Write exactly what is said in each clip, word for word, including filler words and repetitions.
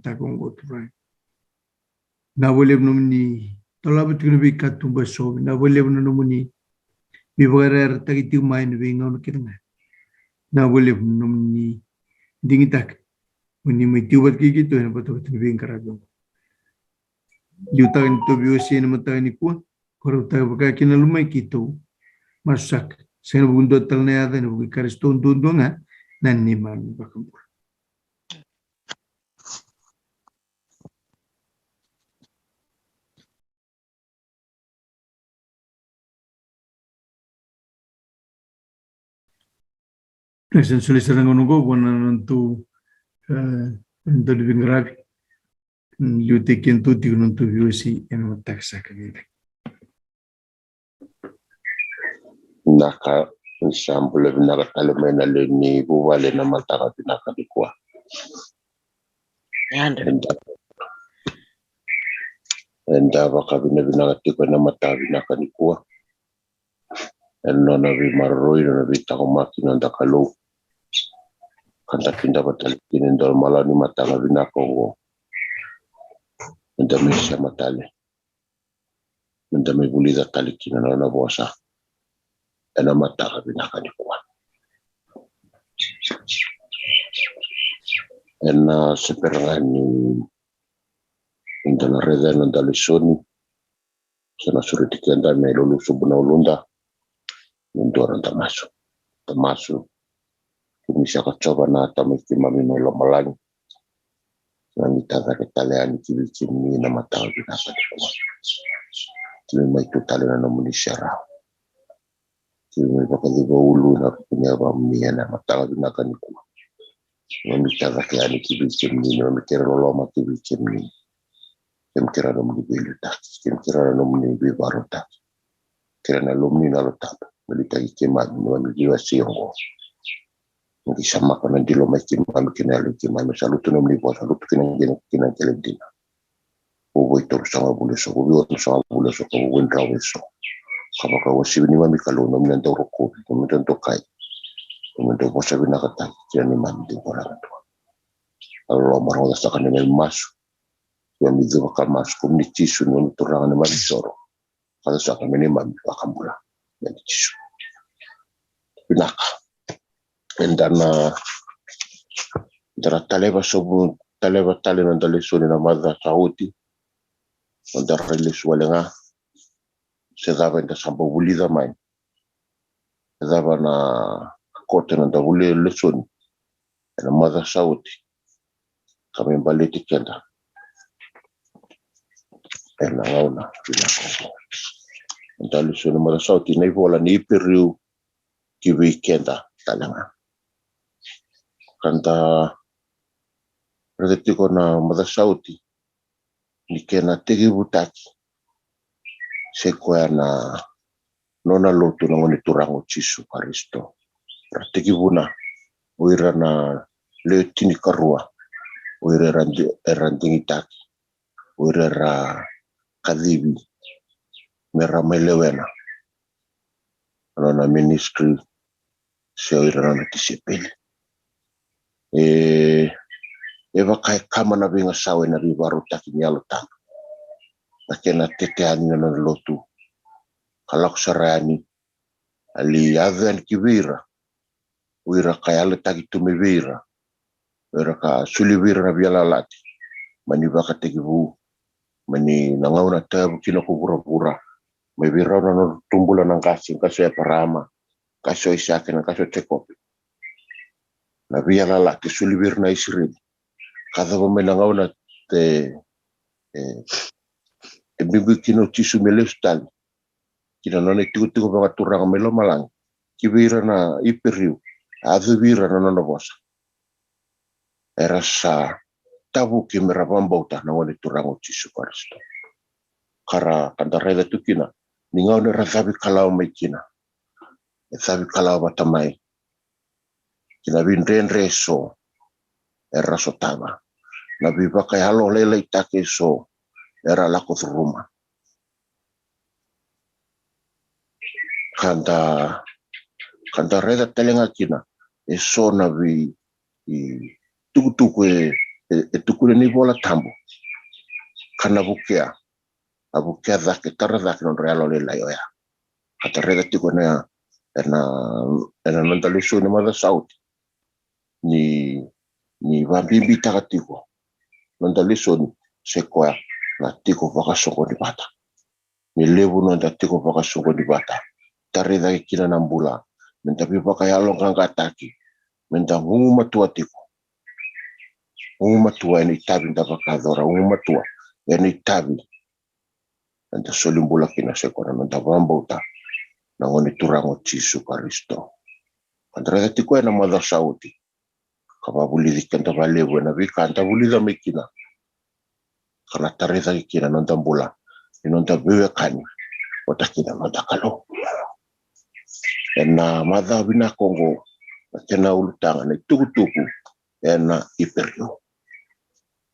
mataka oqo, Turaga. Vinaka vakalevu nomuni dolava tiko na veikatuba eso. Vinaka vakalevu na nomuni veivakayarayarataki tiko mai na veigauna kece ga. Vinaka vakalevu na nomuni digitaka mo ni mai tiko vata kei keitou ena vatavata ni veiqaravi oqo. Liutaka ni tou veiwasei ena mataka nikua, ko rautaka vaka kina loma i keitou. Masu saka, sega ena vuku dua tale na yaca, ena vuku i Karisito duadua ga na neimami iVakabula. Ena soli sara ga na gauna oqo vua na nodatou, e, nodatou veiqaravi. Liutaki kedatou tiko na nodatou veiwasei ena mataka saka edaidai. Vinaka, ni sa bula vinaka tale mai na lewe ni vuvale ena mataka vinaka nikua. Yadra. Eda, eda vakavinavinaka tiko ena mataka vinaka nikua ena nona veimaroroi, nona veitaqomaki na noda Kalou. Ka da kidava tale kina e dua na malani mataka vinaka oqo. Eda mai sema tale, meda mai vulica tale kina na nona vosa ena mataka vinaka nikua. Ena sepera ga ni da na raica na noda lesoni, sa na sureti keda me lolo sobu na uluda. Me dua na noda masu. Da masu. Keimami sa kacova na Tamai keimami mai lomalagi. Keimami tacake tale yani ki vei kemuni na mataka vinaka nikua. Keimami mai tu tale na nomuni serau. Keimami vakacuva ulu ena ruku ni yavamuni ena mataka vinaka nikua. Keimami tacake yani ki vei kemuni, keimami kerea loloma ki vei kemuni. Keimami kerea na nomuni veiliutaki, keimami kerea na nomuni veivakarautaki. Kerea na nomuni Yalo Tabu me liutaki keimami, keimami veiwasei oqo. Ni sa maka na dilo mai keimami kei na yalo i keimami, sa lutu na nomuni vosa, lutu kina, kina, kina qele dina. Vuvale tolusagavulu eso, vuvale onosagavulu eso, ka vuvale drau eso. Ka vakauasivi neimami Kalou, nomuni dau rokovi, nomuni dau dokai. Nomuni dau vosa vinakataki kina neimami dau vola na dua. Alo, marau saka neimami masu. Neimami cuva ka masu, kemuni Jisu, neimami Turaga, neimami soro. Ka saka me neimami vakabula. Neimami Jisu. Vinaka. Eda na, eda na taleva sobu, taleva tale na noda lesoni na macawa sa oti. Noda rai lesu wale ga. Se cava eda sa bau vulica mai. Se cava na kote na noda vuli lesoni ena macawa sa oti. Ka me baleti keda ena gauna vinaka oqo. Noda lesoni macawa sa oti na ivola ni Iperiu ki vei keda tale ga. Ka da raica tiko na macawa sa oti ni kena tekivutaki, se koya na nona lotu na Gone Turaga o Jisu Karisito. Ra tekivuna o ira na lewe tinikarua, o ira era di-, era digitaki, o ira era kacivi me ra mai lewena na nona ministry, se o ira na nona tisaipeli. E, e vaka e kama na veigasawe na veivakarautaki ni Yalo Tabu. Na kena tete yani na nona lotu, ka lako sara yani, a lai yaco yani ki vei ira o ira ka yalataki tu mai vei ira, o ira ka soli vei ira na veiyalayalati mai na ivakatekivu, mai na gauna tauyavutaki kina ko vuravura, mai vei rau na nodra tubula na qase, qase o Eparaama, qase o Aisake, na qase o Jekope. Na veiyalayalati e soli vei ira na Isireli. Ka yacova mai na gauna e, e, e biubiu kina o Jisu me lesu tale ki na nona itikotiko vakaturaga mai lomalagi ki vei ira na Iperiu, a yacovi ira na nona vosa. Era sa tavuki me ra vakabauta na Gone Turaga o Jisu Karisito. Ka ra, ka da raica tu kina ni gauna era cavikalawa mai kina, e cavikalawa vata mai ki na veidredre eso era sotava, na veivakayalolailaitaki eso era lako curuma. Ka da, ka da raica tale ga kina eso na vei, i, tukutuku e, e tukuna ni vola tabu, ka na vukea, a vukea cake, tara cake nodra yalolailai oya. Ka da raica tiko ena, ena, ena noda lesoni macawa sa oti, ni, ni vabibitaka tiko noda lesoni, se koya na tiko vakasoqoni vata. Me levu noda tiko vakasoqoni vata, tarai cake kina na bula, me da veivakayaloqaqataki, me da gugumatua tiko. Gugumatua ena itavi da vakayacora, gugumatua ena itavi eda soli bula kina, se koya na noda vakabauta na Gone Turaga o Jisu Karisito. Ka da raica tiko ena macawa sa oti, ka vavulici keda vakalevu ena veika da vulica mai kina, ka na tarai cake kina noda bula, ni noda veiwekani vata kina noda Kalou. Ena macawa vinaka oqo, na kena ulutaga na itukutuku ena Iperiu.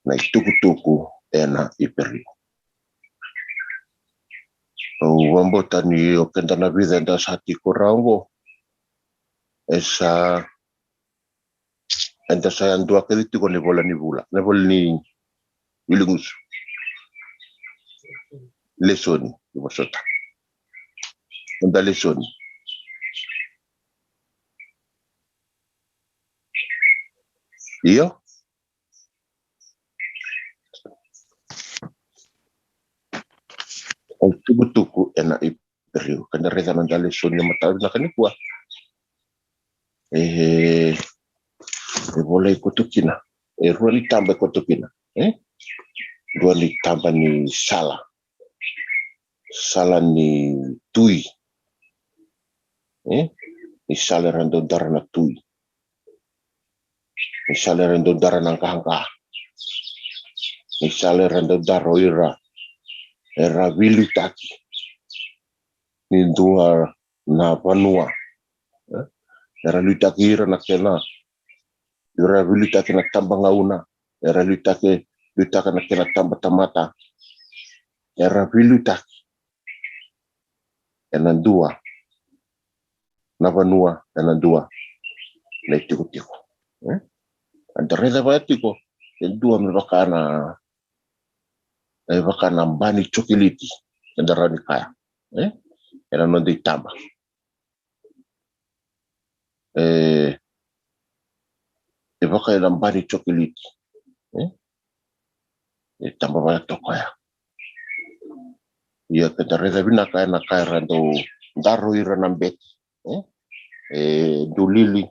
Na itukutuku ena Iperiu. Au vakabauta ni o keda na vica eda sa tiko rawa oqo, e sa, eda sa yadua kece tiko na ivola ni vula, na ivola ni wiligusu. Lesoni, ni vosota. Noda lesoni. Io. O tukutuku ena Iperiu. Ka da raica noda lesoni ena mataka vinaka nikua. E, e volai koto kina. E rua ni taba e koto kina. E? Rua ni taba ni sala. Sala ni tui. E? Ni sala era dau dara na tui. Ni sala era dau dara na qaqa. Ni sala era dau dara o ira era veiliutaki ni dua na vanua. E? Era liutaki ira na kena, era veiliutaki na taba gauna, era liutaki, liutaka na kena taba tamata. Era veiliutaki ena dua na vanua, ena dua na itikotiko. E? Eda raica vaya tiko e dua me vaka na, e vaka na ba ni jokiliti, eda rawa ni kaya. E? Ena noda itaba. E, e vaka ena ba ni jokiliti. E? E taba vaya toka ya. Ia ke da raica vinaka ena ka era dau daro ira na bete. E? E dau lili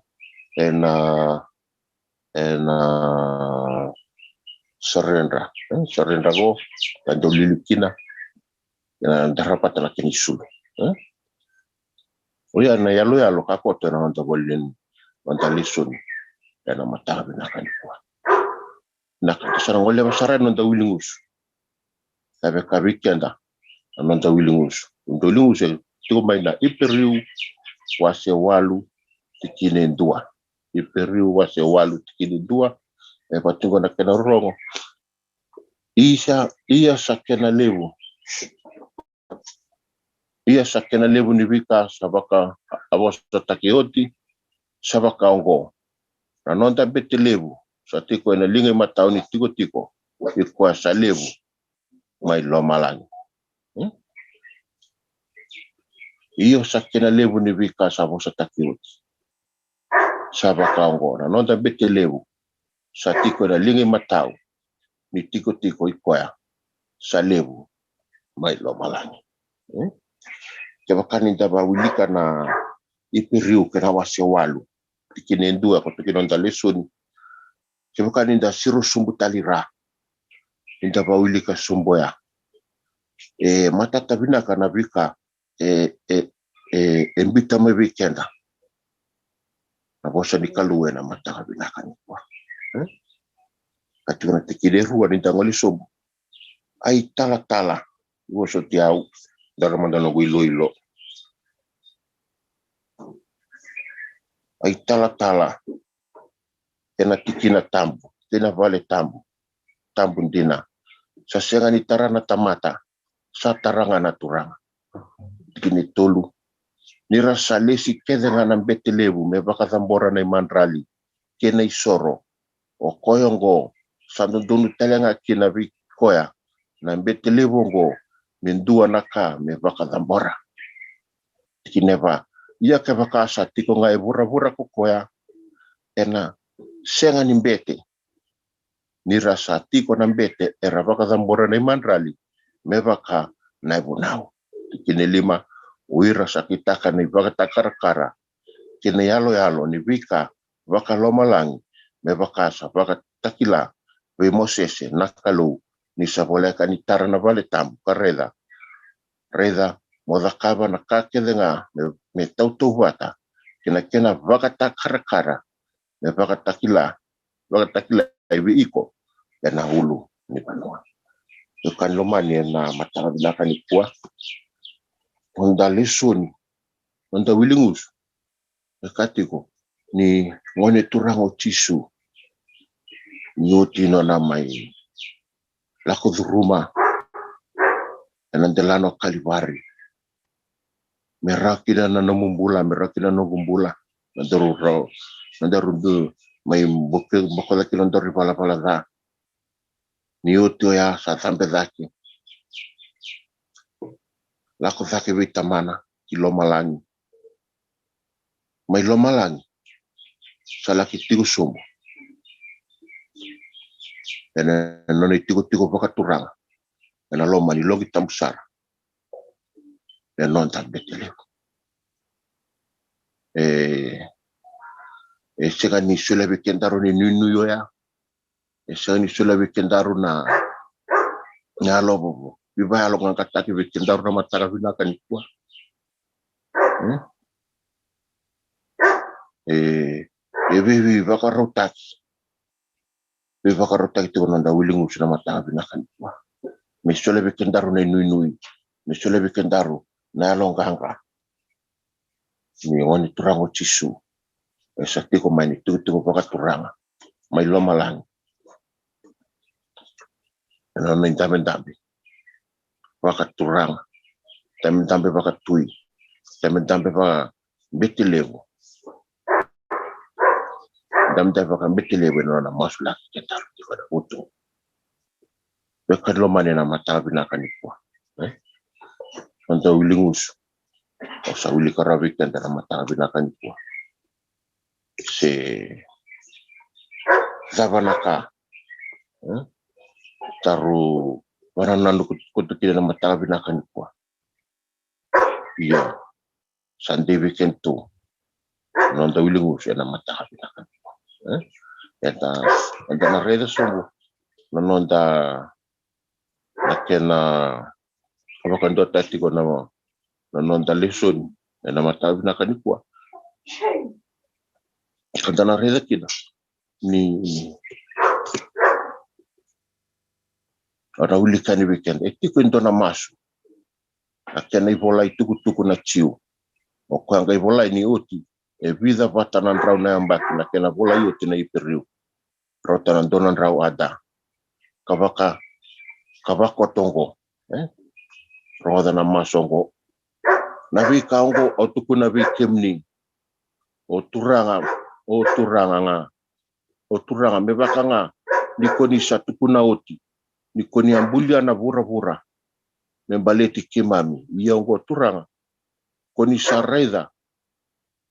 ena, ena saredra. E? Saredra qo, ka dau lili kina. Ena dara vata na kena isulu. E? Oya na yaloyalo ka koto ena noda vola ni, noda lesoni ena mataka vinaka nikua. Na ka da sa na goleva sara ena noda wiligusu. Ka vaka vei keda na noda wiligusu. Noda wiligusu e tiko mai na Iperiu wase walu tikina e dua. Iperiu wase walu tikina e dua. E vaka tiko na kena rorogo. Ia sa, ia sa kena levu. Ia sa kena levu ni veika sa vaka, a vosataki oti, sa vaka oqo. Na noda bete levu sa tiko ena liga imatau ni tikotiko, i koya sa levu mai lomalagi. Hmm? Io sa kena levu ni veika sa vosataki oti. Sa vaka oqo, na noda bete levu sa tiko ena liga imatau ni tikotiko, i koya sa levu mai lomalagi. Hmm? Kevaka ni da vawilika na Iperiu kena wase walu tikina e dua, ko tukina noda lesoni. Kevaka ni da siro sobu tale i ra, ni da vawilika sobu oya, e matata vinaka na veika e, e, e, e biuta mai vei keda na vosa ni Kalou ena mataka vinaka nikua. Hmm? Ka tiko na tikina e rua ni da gole sobu. Ai talatala, vosoti au, dara mada noqu iloilo. Ai talatala, kei na tikina tabu, kei na vale tabu, tabu dina. Sa sega ni tara na tamata, sa tara ga na Turaga. Tikina e tolu. Ni ra sa lesi kece ga na bete levu me vakacabora na imadrali kei na isoro, o koya oqo sa dodonu tale ga kina vei koya na bete levu oqo me dua na ka me vakacabora. Tikina e va: Ia kevaka sa tiko ga e vuravura ko koya, ena sega ni bete. Ni ra sa tiko na bete, era vakacabora na imadrali me vaka na ivunau. Tikina e lima: O ira sa kitaka na ivakatakarakara kei na iyaloyalo ni veika vakalomalagi, me vaka sa vakatakila vei Mosese na Kalou, ni sa voleka ni tara na vale tabu, ka raica, raica, mo cakava na ka kece ga me, me tautauvata kei na kena vakatakarakara, me vakatakila, vakatakila vei iko ena ulu ni vanua. Io, ka ni lomani, ena mataka vinaka nikua, noda lesoni, noda wiligusu, e kaya tiko ni Gone Turaga o Jisu, ni oti nona mai lako curuma ena delana o Kalivari, me rawa kina na nomu bula, me rawa kina na noqu bula, na daru rawa, na daru dau mai boke-, bokoca kina na daru ivalavala ca. Ni oti oya sa cabe cake, lako cake vei Tamana ki lomalagi. Mai lomalagi sa laki tiko sobu ena nona itikotiko vakaturaga ena loma ni loqi tabu sara, ena noda bete levu. E, e sega ni solia vei kedaru na inuinui oya. E sega ni solia vei kedaru na, na yalovovo. Veivakayaloqaqataki vei kedaru na mataka vinaka nikua. Hmm? E, e vei, veivakarautaki. Veivakarautaki tiko na noda wiligusu na mataka vinaka nikua. Me solia vei kedaru na inuinui. Me solia vei kedaru na yaloqaqa. Ni Gone Turaga o Jisu, e sa tiko mai na itikotiko vakaturaga mai lomalagi. Ena nona idabedabe vakaturaga, idabedabe vakatui, idabedabe vakabete levu, idabedabe vakabete levu, ena nona masulaki kedaru tiko ena vutu. Veiwekani lomani, ena mataka vinaka nikua, e? Noda wiligusu, au sa wilika rawa vei keda ena mataka vinaka nikua, se cava na ka, e, daru vakanananu koto kina ena mataka vinaka nikua. Ia, sa dei vei kedatou na noda wiligusu ena mataka vinaka nikua, e? Eda, eda na raica sobu na noda, na kena vakaduataki tiko na, na noda lesoni ena mataka vinaka nikua. Ka da na raica kina ni, au na wilika yani vei keda, e tiko e dua na masu, na kena ivola itukutuku na Jiu. O koya qai volai ni oti e vica vata na drau na yabaki na kena volai oti na Iperiu, rauta na dua na drau A D. Ka vaka, ka vaka oqo, e? Rogoca na masu oqo. Na veika oqo au tukuna vei kemuni, o turaga, o turaga ga, o turaga, me vaka ga ni ko ni sa tukuna oti ni ko ni a bulia na vuravura me baleti keimami. Ia oqo, turaga, ko ni sa raica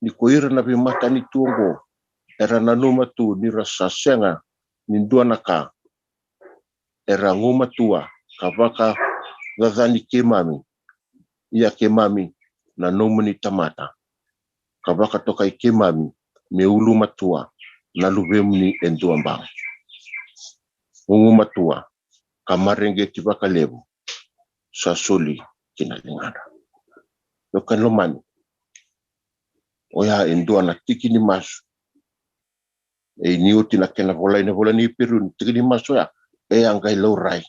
ni ko ira na veimatanitu oqo era nanuma tu ni ra sa sega ni dua na ka, era gumatua ka vakacacani keimami. Ia keimami na nomuni tamata, ka vakatokai keimami me ulumatua na luvemuni e dua bau. Gugumatua ka mareqeti vakalevu sa soli ki na ligadra. Veiwekani lomani, oya e dua na tiki ni masu. E, ni oti na kena volai na ivola ni Iperiu, na tiki ni masu oya e a qai laurai,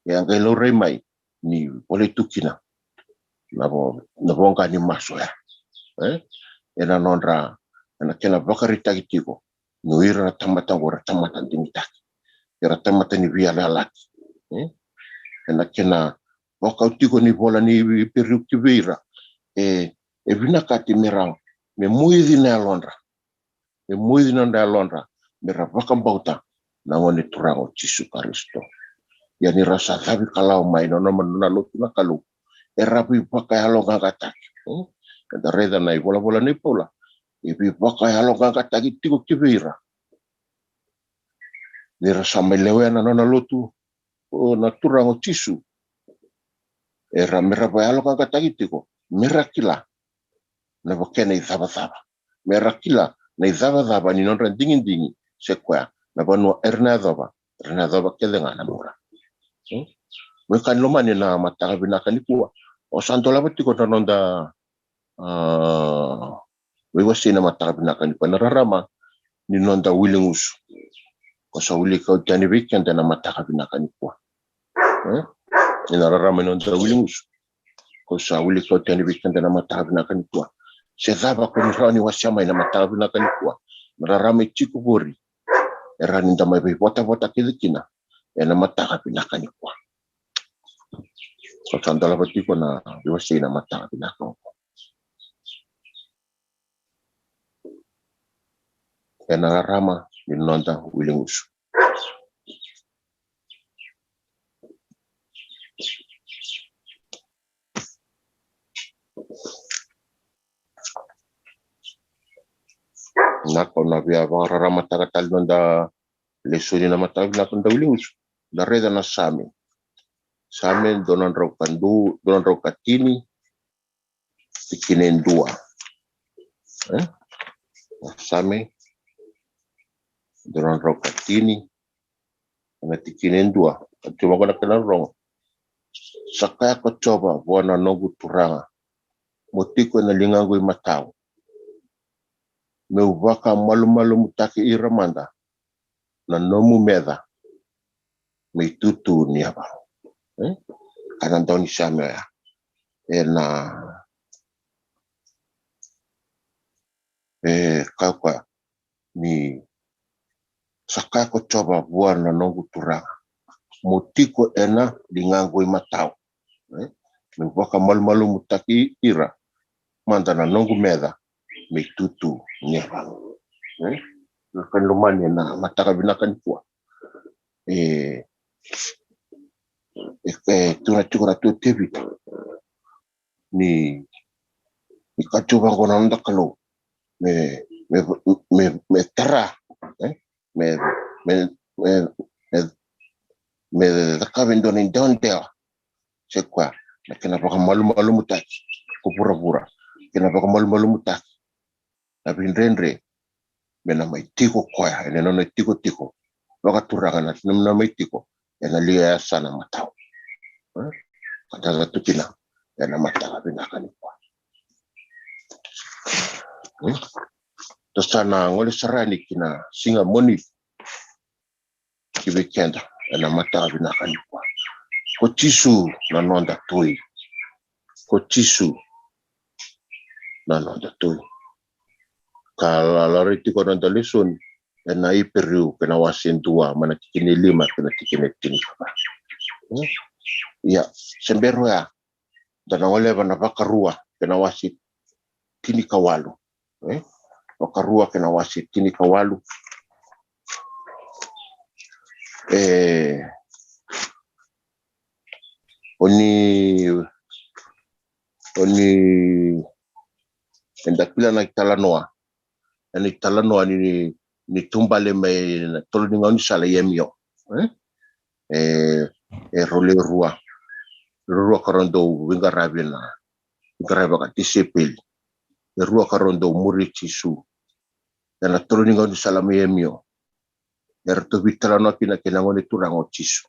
e a qai laurai mai ni volai tu kina na vo, na voqa ni masu oya, e? Ena nodra, ena kena vakaraitaki tiko ni o ira na tamata oqo era tamata digitaki, era tamata ni veiyalayalati, e? Ena kena vakau tiko ni vola ni Iperiu ki vei ira, e, e vinakati me ra, me moici na yalodra, me moici na nodra yalodra, me ra vakabauta na Gone Turaga o Jisu Karisito. Ia ni ra sa cavikalawa mai na nona, nona lotu na Kalou, era veivakayaloqaqataki. Hmm? Eda raica na ivolavola nei Paula, e veivakayaloqaqataki tiko ki vei ira ni ra sa mai lewena na nona lotu, o na Turaga o Jisu. Era, me ra vakayaloqaqataki tiko, me ra kila na vakena icavacava, me ra kila na icavacava ni nodra digidigi, se koya na vanua era na yacova, era na yacova kece ga na bula. Hmm? Wekaqu lomani, na mataka vinaka nikua, o sa dolava tiko na noda, ah, veiwasei na mataka vinaka nikua, na rarama ni noda wiligusu. Ko sa wilika oti yani vei keda na mataka vinaka nikua. Eh? Ena rarama ni noda wiligusu, ko sa wilika oti yani vei keda na mataka vinaka nikua. Se cava ko ni rawa ni wasea mai na mataka vinaka nikua, na rarama e tiko qori, e rawa ni da mai veivotavota kece kina ena mataka vinaka nikua. Ko sa dolava tiko na veiwasei na mataka vinaka nikua. Ena rarama ni noda wiligusu. Na, ko na via vakararamataka tale noda lesoni na mataka vinaka, noda wiligusu. Da raica na Same. Same dua na drau ka du-, dua na drau ka tini, tikina e dua. Eh? Na Same dua na drau ka tini, na tikina e dua. Ka tu vaqo na kena rorogo. Sa kaya ko Jiova vua na noqu Turaga, mo tiko ena ligaqu imatau, meu vakamalumalumutaki ira mada na nomu meca me itutu ni yavalu. Eh? Ka na dau ni Same oya. Ena, e, kaya o koya ni, sa kaya ko Jiova vua na noqu Turaga, mo tiko ena ligaqu imatau. Eh? Meu vakamalumalumutaki ira mada na noqu meca me itutu ni yavalu. Eh? Na ka ni lomani ena mataka vinaka nikua. E, e, e, tu na tiko na tu o Tevita ni, ni ka tu vaqo na noda Kalou me, me, me, me tara, eh? Me, me, me, me, me cakava e dua na idewadewa, se koya na kena vakamalumalumutaki ko vuravura, kena vakamalumalumutaki na veidredre, me na mai tiko koya ena nona itikotiko vakaturaga, na, na mai tiko ena liga yasana matau. Eh? Ka da tu kina ena mataka vinaka nikua. Hmm? Da sa na gole sara yani ki na siga Moniti ki vei keda ena mataka vinaka nikua. Ko Jisu na noda Tui. Ko Jisu na noda Tui. Ka la-, laurai tiko na noda lesoni ena Iperiu kei na wase dua, mai na tikina e lima kei na tikina e tinikava. Hmm? Ia, se bera oya, da na goleva na Vakarua kei na wase tinikawalu. Eh? Vakarua kei na wase tinikawalu. E, o ni, o ni, eda kila na italanoa, ena italanoa ni, ni taubale mai na tolo ni gaunisala i Emio. Eh? E, e rau lewe rua. Rau rua ka rau dau veiqaravi na, veiqaravi vakatisaipeli. E rua ka rau dau muri Jisu ena tolo ni gaunisala mai Emio. Eratou veitalanoa kina kei na Gone Turaga o Jisu.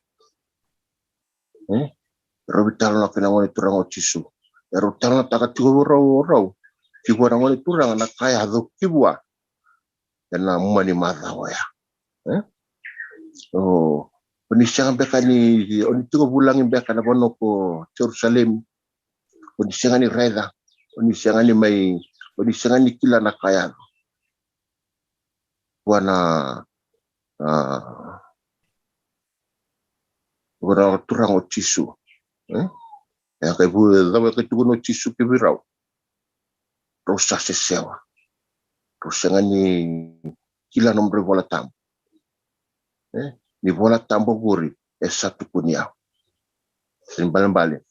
Hmm? Eratou veitalanoa kei na Gone Turaga o Jisu. Eratou talanoataka tiko vei rau, rau, ki vua na Gone Turaga na ka e yaco ki vua ena mua ni macawa oya. Eh? O, o ni sega beka ni, o ni tiko vulagi beka na vanua ko Jerusalemi. O ni sega ni raica, o ni sega ni mai, o ni sega ni kila na ka e yaco vua na, a, vua na Turaga o Jisu. Eh? E a kai vu, cava e kai tukuna o Jisu ki vei rau? Rau sa sesewa. Rau sega ni kila nomudrau iVola Tabu. Ni Vola Tabu qori e sa tukuni au. Sega ni balebale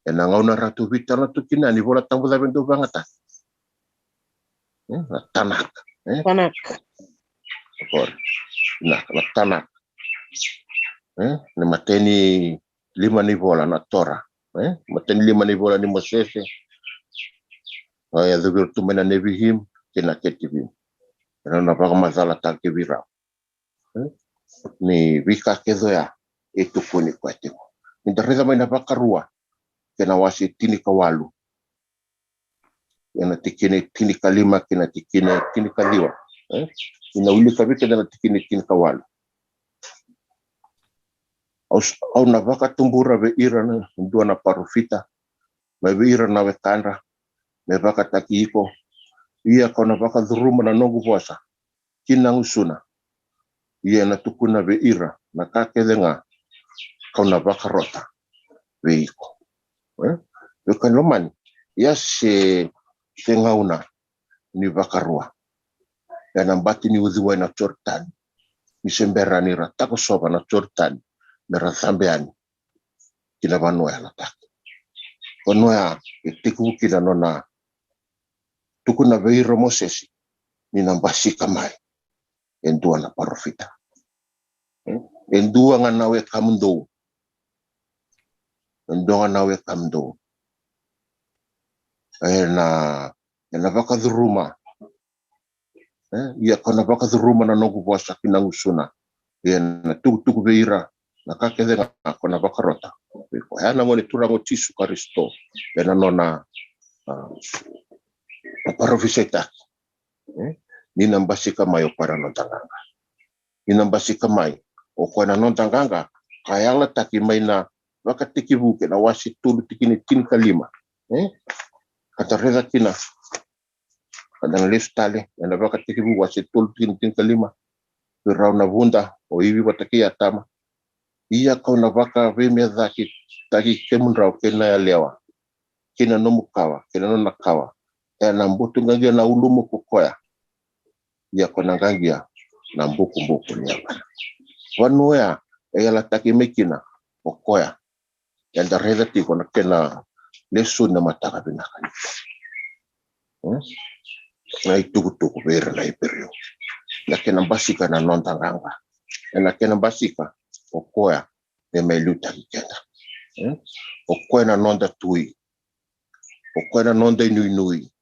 ena gauna ratou veitalanoa tu kina ni Vola Tabu cava e dau vagataki. E, na Tanakh. E? Tanakh. Qori. Na, na Tanakh. E? Na imatai ni lima ni vola na Torah. E? Imatai ni lima ni vola ni Mosese. A yacovi ira tu mai na Nevi'im kei na Ketuvim. Ena nona vakamacalataki vei rau ni veika kece oya e tukuni koya tiko. Ni da raica mai na Vakarua kei na wase tinikawalu, ena tikina e tinikalima kei na tikina e tinikaciwa. E? Ni na wilika vei keda na tikina e tinikawalu. Au, au na vakatubura vei ira na dua na parofita mai vei ira na wekadra me vakataki iko. Ia kau na vakacuruma na noqu vosa ki na gusuna. Ia ena tukuna vei ira na ka kece ga kau na vakarota vei iko. E? Veiwekani lomani, ia se, se gauna ni Vakarua ena bati ni uciwai na Joritani, ni se bera ni ra takosova na Joritani me ra cabe yani ki na vanua yalataki. Vanua ya e tekivu kina nona tukuna vei ira o Mosese ni na basika mai e dua na parofita. E dua ga na wekamudou. E dua ga na wekamudou. Ena, ena vakacuruma. E, ia kau na vakacuruma na noqu vosa ki na gusuna. Ia na tukutuku vei ira na ka kece ga kau na vakarota. Vei koya na Gone Turaga o Jisu Karisito ena nona, a, parofisaitaki. E, ni na basika mai o koya na noda qaqa. Ni na basika mai o koya na noda qaqa, ka yalataki mai na Vakatekivu kei na wase tolu tikina e tinikalima. E, ka da raica kina, ka da na lesu tale ena Vakatekivu wase tolu tikina e tinikalima. Vei rau na vuda, o Ivi vata kei Atama. Ia kau na vakaveimecakitaki kemudrau kei na yalewa, kei na nomu kawa, kei na nona kawa. Ena butu qaqia na ulumu ko koya. Ia ko na qaqia na bukubuku ni yavana. Vanua ya e yalataki mai kina o koya. Eda raica tiko na kena lesoni na mataka vinaka ni. Hmm? Na itukutuku vei ira na Iperiu. Na kena basika na noda qaqa. Ena kena basika o koya e mai liutaki keda. Hmm? O koya na noda tui. O koya na noda inuinui.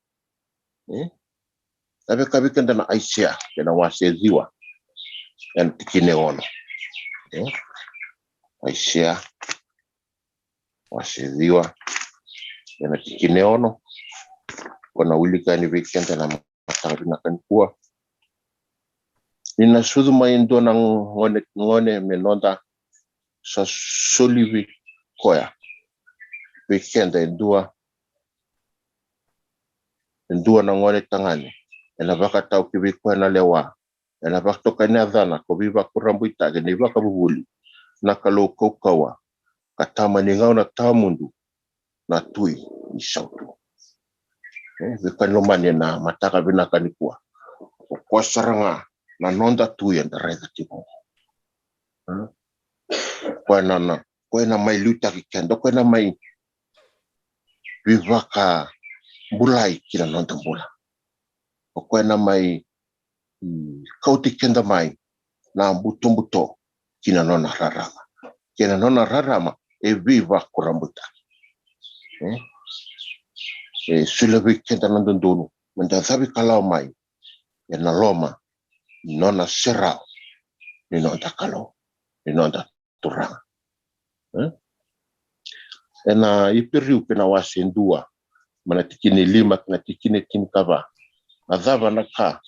Hmm? Na vakavi keda na Aisea, kei na wase ciwa, ena tikina e ono. Hmm? Aisea, wase ciwa, ena tikina e ono. Ko na wilika yani vei keda na mataka vinaka nikua. Ni na sucu mai e dua na gone, gone me noda, sa soli vei koya, vei keda e dua, e dua na gone tagane. Ena vakatau ki vei koya na lewa. Ena vakatokai na yacana ko Veivakurabuitaki, na iVakavuvuli, na Kalou Kaukauwa, ka Tama ni gauna tawamudu, na Tui ni sautu. E, veiwekani lomani, ena mataka vinaka nikua, o koya sara ga na noda Tui eda raica tiko. E? O koya na, na, o koya na mai liutaki keda, o koya na mai veivakabulai ki na noda bula. O koya na mai, mm, kauti keda mai na butobuto ki na nona rarama. Kei na nona rarama e veivakurabuitaki. E? E solia vei keda na dodonu meda cavikalawa mai ena loma ni nona serau ni noda Kalou, ni noda Turaga. E? Ena Iperiu kei na wase dua, mai na tikina e lima kei na tikina e tinikava. A cava na ka,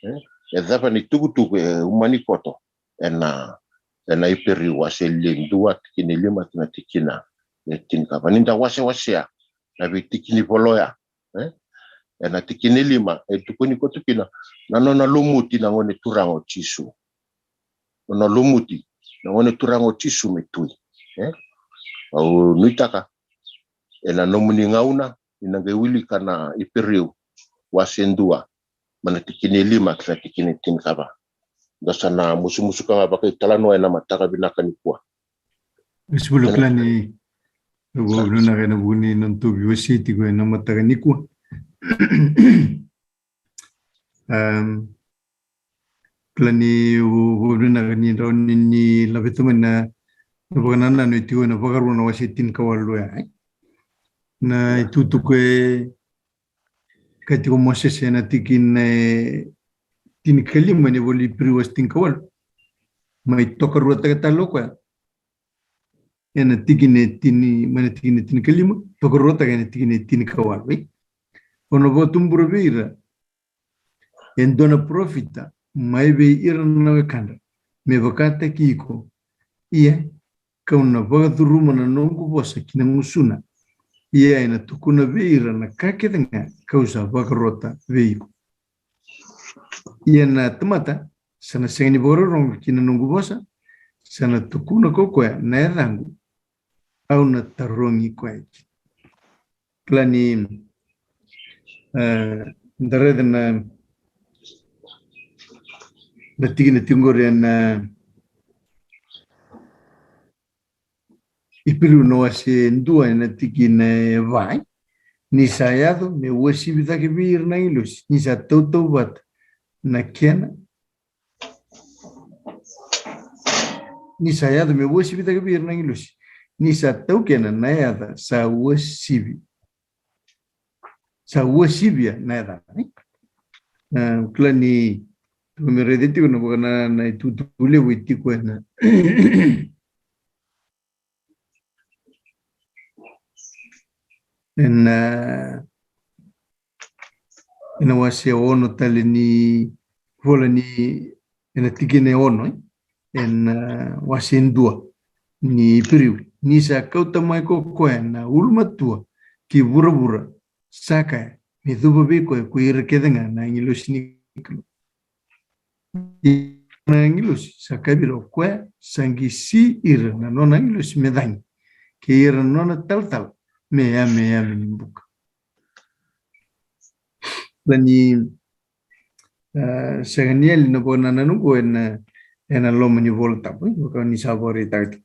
e? E cava na itukutuku e umani koto ena, ena Iperiu wase li-, dua, tikina e lima kei na tikina e tinikava. Ni da wasewasea na veitikinivola oya. E? Ena tikina e lima e tukuni koto kina na nona lumuti na Gone Turaga o Jisu. Nona lumuti na Gone Turaga o Jisu me Tui. E? Au nuitaka ena nomuni gauna ni na qai wilika na Iperiu wase dua, mai na tikina e lima kei na tikina e tinikava. da sa na musumusuka ga vakaitalanoa ena mataka vinaka nikua. Isi vula kila ni, au vinaka ena vuku ni noda tou veiwasei tiko ena mataka nikua. Am, kila ni au vinaka ni rawa ni ni laveta mai na, na vakanananu e tiko ena Vakarua na wase tinikawalu ya, e? Na itukutuku e kaya tiko o Mosese ena tikina e tinikalima ni vola i Iperiu wase tinikawalu. Mai tokaruataka tale o koya ena tikina e tini, mai na tikina e tinikalima, tokaruataka ena tikina e tinikawalu, e? O na vakatubura vei ira e dua na parofita mai vei ira na wekadra me vakataki iko. Ia kau na vakacuruma na noqu vosa ki na gusuna. Ia ena tukuna vei ira na ka kece ga kau sa vakarota vei iko. Ia na tamata sa na sega ni vakarorogo ki na noqu vosa, sa na tukuna ko koya na yacaqu, au na tarogi koya kina. Kila ni, e, da raica na, na tikina tiko qori ena Iperiu na wase dua ena tikina e va. Ni sa yaco me uasivi cake vei ira na agilosi, ni sa tautauvata na kena, ni sa yaco me uasivi cake vei ira na agilosi, ni sa taukena na yaca sa uasivi, sa uasivia na yaca, e? E, kila ni tou me raica tiko na vaka na, na itukutuku levu e tiko ena, ena, ena wase ono tale ni vola ni, ena tikina e ono, e? Ena, e, wase dua ni Iperiu. Ni sa kauta mai ko koya na ulumatua ki vuravura, sa kaya, me cuva vei koya ko ira kece ga na agilosi ni Kalou. Ia na agilosi sa kaya vei ira o koya, sa qisi ira na nona agilosi me cagi, kei ira na nona talatala me yameyame ni buka. Kila ni, e, sega ni yali na vakanananu qo ena, ena loma ni Vola Tabu, e, vaka ni sa vakaraitaka tiko.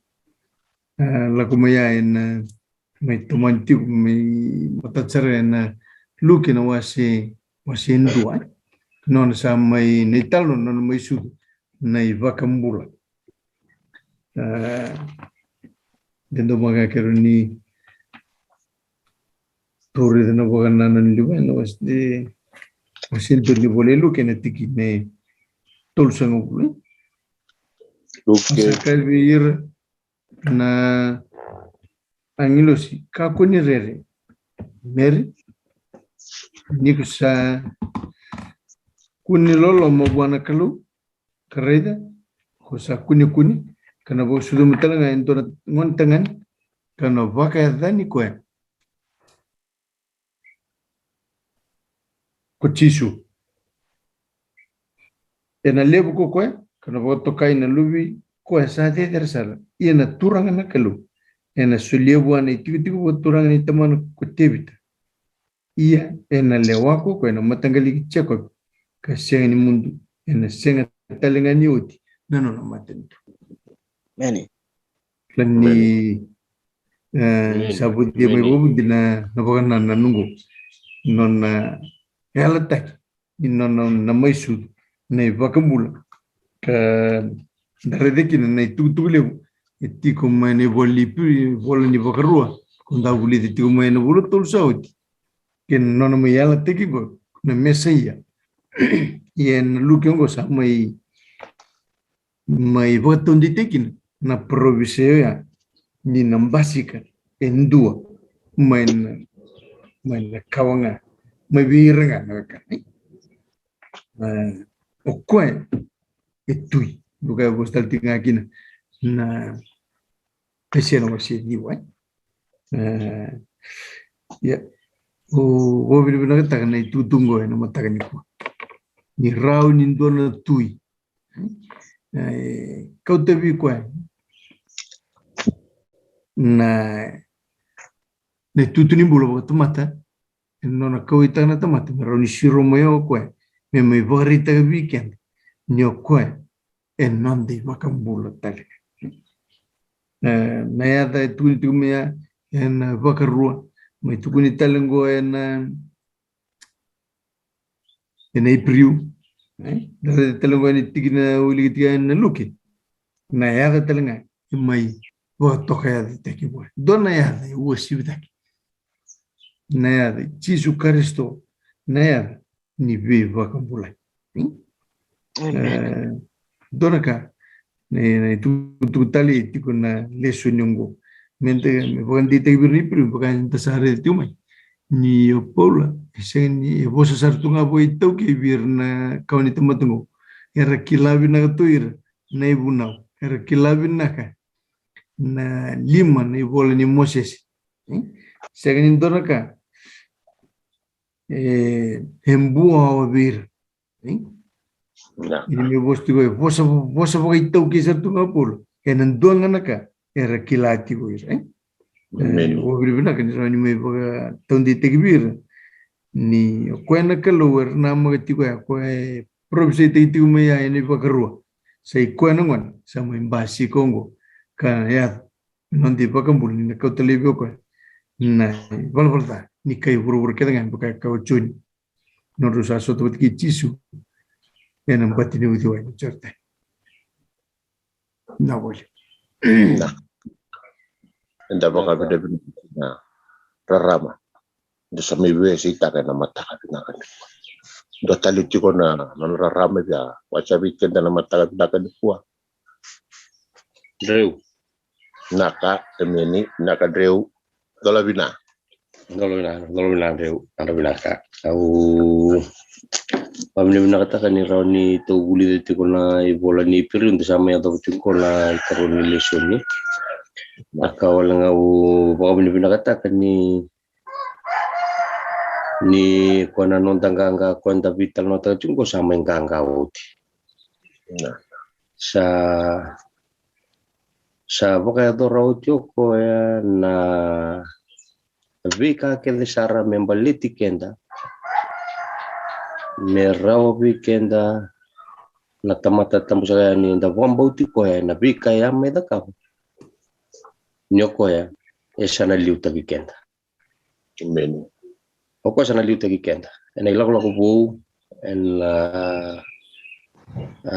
E, lako mai ya ena, e, mai tomani tiko, mai matata sara ena Luke na wase, wase dua, e? Nona sa mai, na italanoa nona mai sucu na iVakabula. E, de dua mada ga keirau ni tou raica na vakanananu levu ena wase, wase dua ni Vola i Luke ena tikina e tolusagavulu. Luke. Sa kaya vei ira na agilosi, kakua ni rere, Meri, ni ko sa kune loloma vua na Kalou, ka raica, ko sa kunekune, ka na vakasucuma tale ga e dua na gone tagane, ka na vakayacani koya ko Jisu. Ena levu ko koya, ka na vakatokai na luve i koya sa cecere sara. Ia na Turaga na Kalou ena solia vua na itikotiko vakaturaga ni tamana ko Tevita. Ia ena lewa ko koya na mataqali i Jekope, ka sega ni mudu, ena sega tale ga ni oti na nona matanitu. Emeni. Kila ni, e, sa vudia mai vakavudi na, na vakanananu qo. Nona yalataki ni nona na mai sucu na iVakabula. Ka da raica kina na itukutuku levu e tiko mai na ivola ni Iperiu, vola ni Vakarua, ko da vulica tiko mai na vula tolu sa oti, kei na nona mai yalataki qo na Mesaia. Ia ena Luke qo sa mai, mai vakataudeitaki kina na parofisai oya ni na basika e dua mai na, mai na kawa ga, mai vei ira ga na wekana. E, o koya e tui. Luke e vosa tale tiko ga kina na Esai na wase ciwa, e? E, ia, au vakavinavinakataka na itukutuku qo ena mataka nikua. Ni rawa ni dua na tui, e, kauta vei koya na, na itutu ni bula vakatamata, ena nona kauwaitaka na tamata me rawa ni siro mai o koya, me mai vakaraitaka vei keda ni o koya e noda iVakabula tale ga. E, na yaca e tukuni tiko mai ya ena Vakarua, mai tukuni tale oqo ena, ena Iperiu, e, na yaca tale oqo ena tikina wiliki tiko ena Luke. Na yaca tale ga e mai vakatokayacataki vua. Dua na yaca e uasivitaki. Na yaca i Jisu Karisito, na yaca ni veivakabulai. Hmm? Amen. E, dua na ka, na, na itukutuku tale e tiko na lesoni oqo. Me da, me vakadeitaki vei ira na Iperiu, vaka eda sa raica tiko mai. Ni o Paula, e sega ni, e vosa sara tu ga vua iTaukei vei ira na kawa ni tamata oqo. Era kila vinaka tu o ira na ivunau. Era kila vinaka na lima na ivola ni Mosese. Hmm? Sega ni dua na ka e, e bua o vei ira. Ia. Ia ni me vosa tiko e vosa, vosa vakaitaukei sara tu ga o Paula. Ena dua ga na ka era kila tiko o ira, e? Amen. E, vakavinavinaka ni rawa ni mai vakataudeitaki vei ira ni o koya na Kalou era namaka tiko ya, o koya e parofisaitaki tiko mai ya ena iVakarua. Sa i koya na gone sa mai basika oqo ka yaco na noda iVakabula, ni na kauta laivi o koya na ivalavala ca ni kai vuravura kece ga, me vaka e kaya o Joni. Nodrau sa sota vata kei Jisu ena bati ni uciwai ni Joritani. Na voli. Na. Eda vakavinavinaka na rarama. Eda sa mai veisaitaka ena mataka vinaka nikua. Dua tale tiko na, na rarama via vakasavi keda na mataka vinaka nikua. Dreu. Naka, emeni, naka dreu. Dola vina. Dola vina, dola vina dreu, naka vinaka. Au vakavinavinakataka ni rawa ni tou vulica tiko na ivola ni Iperiu, da sa mai yacova tiko na ikarua ni lesoni. Na ka wale ga au vakavinavinakataka ni, ni koya na noda qaqa, koya da veitalanoataka tiko qo sa mai qaqa oti. Na. Sa, sa vakayacora oti o koya na veika kece sara me baleti keda, me rawa vei keda na tamata tabusaka yani, eda vakabauti koya ena veika e a mai cakava. Ni o koya e sa na liutaki keda. Emeni. O koya sa na liutaki keda ena ilakolako vou, ena, a,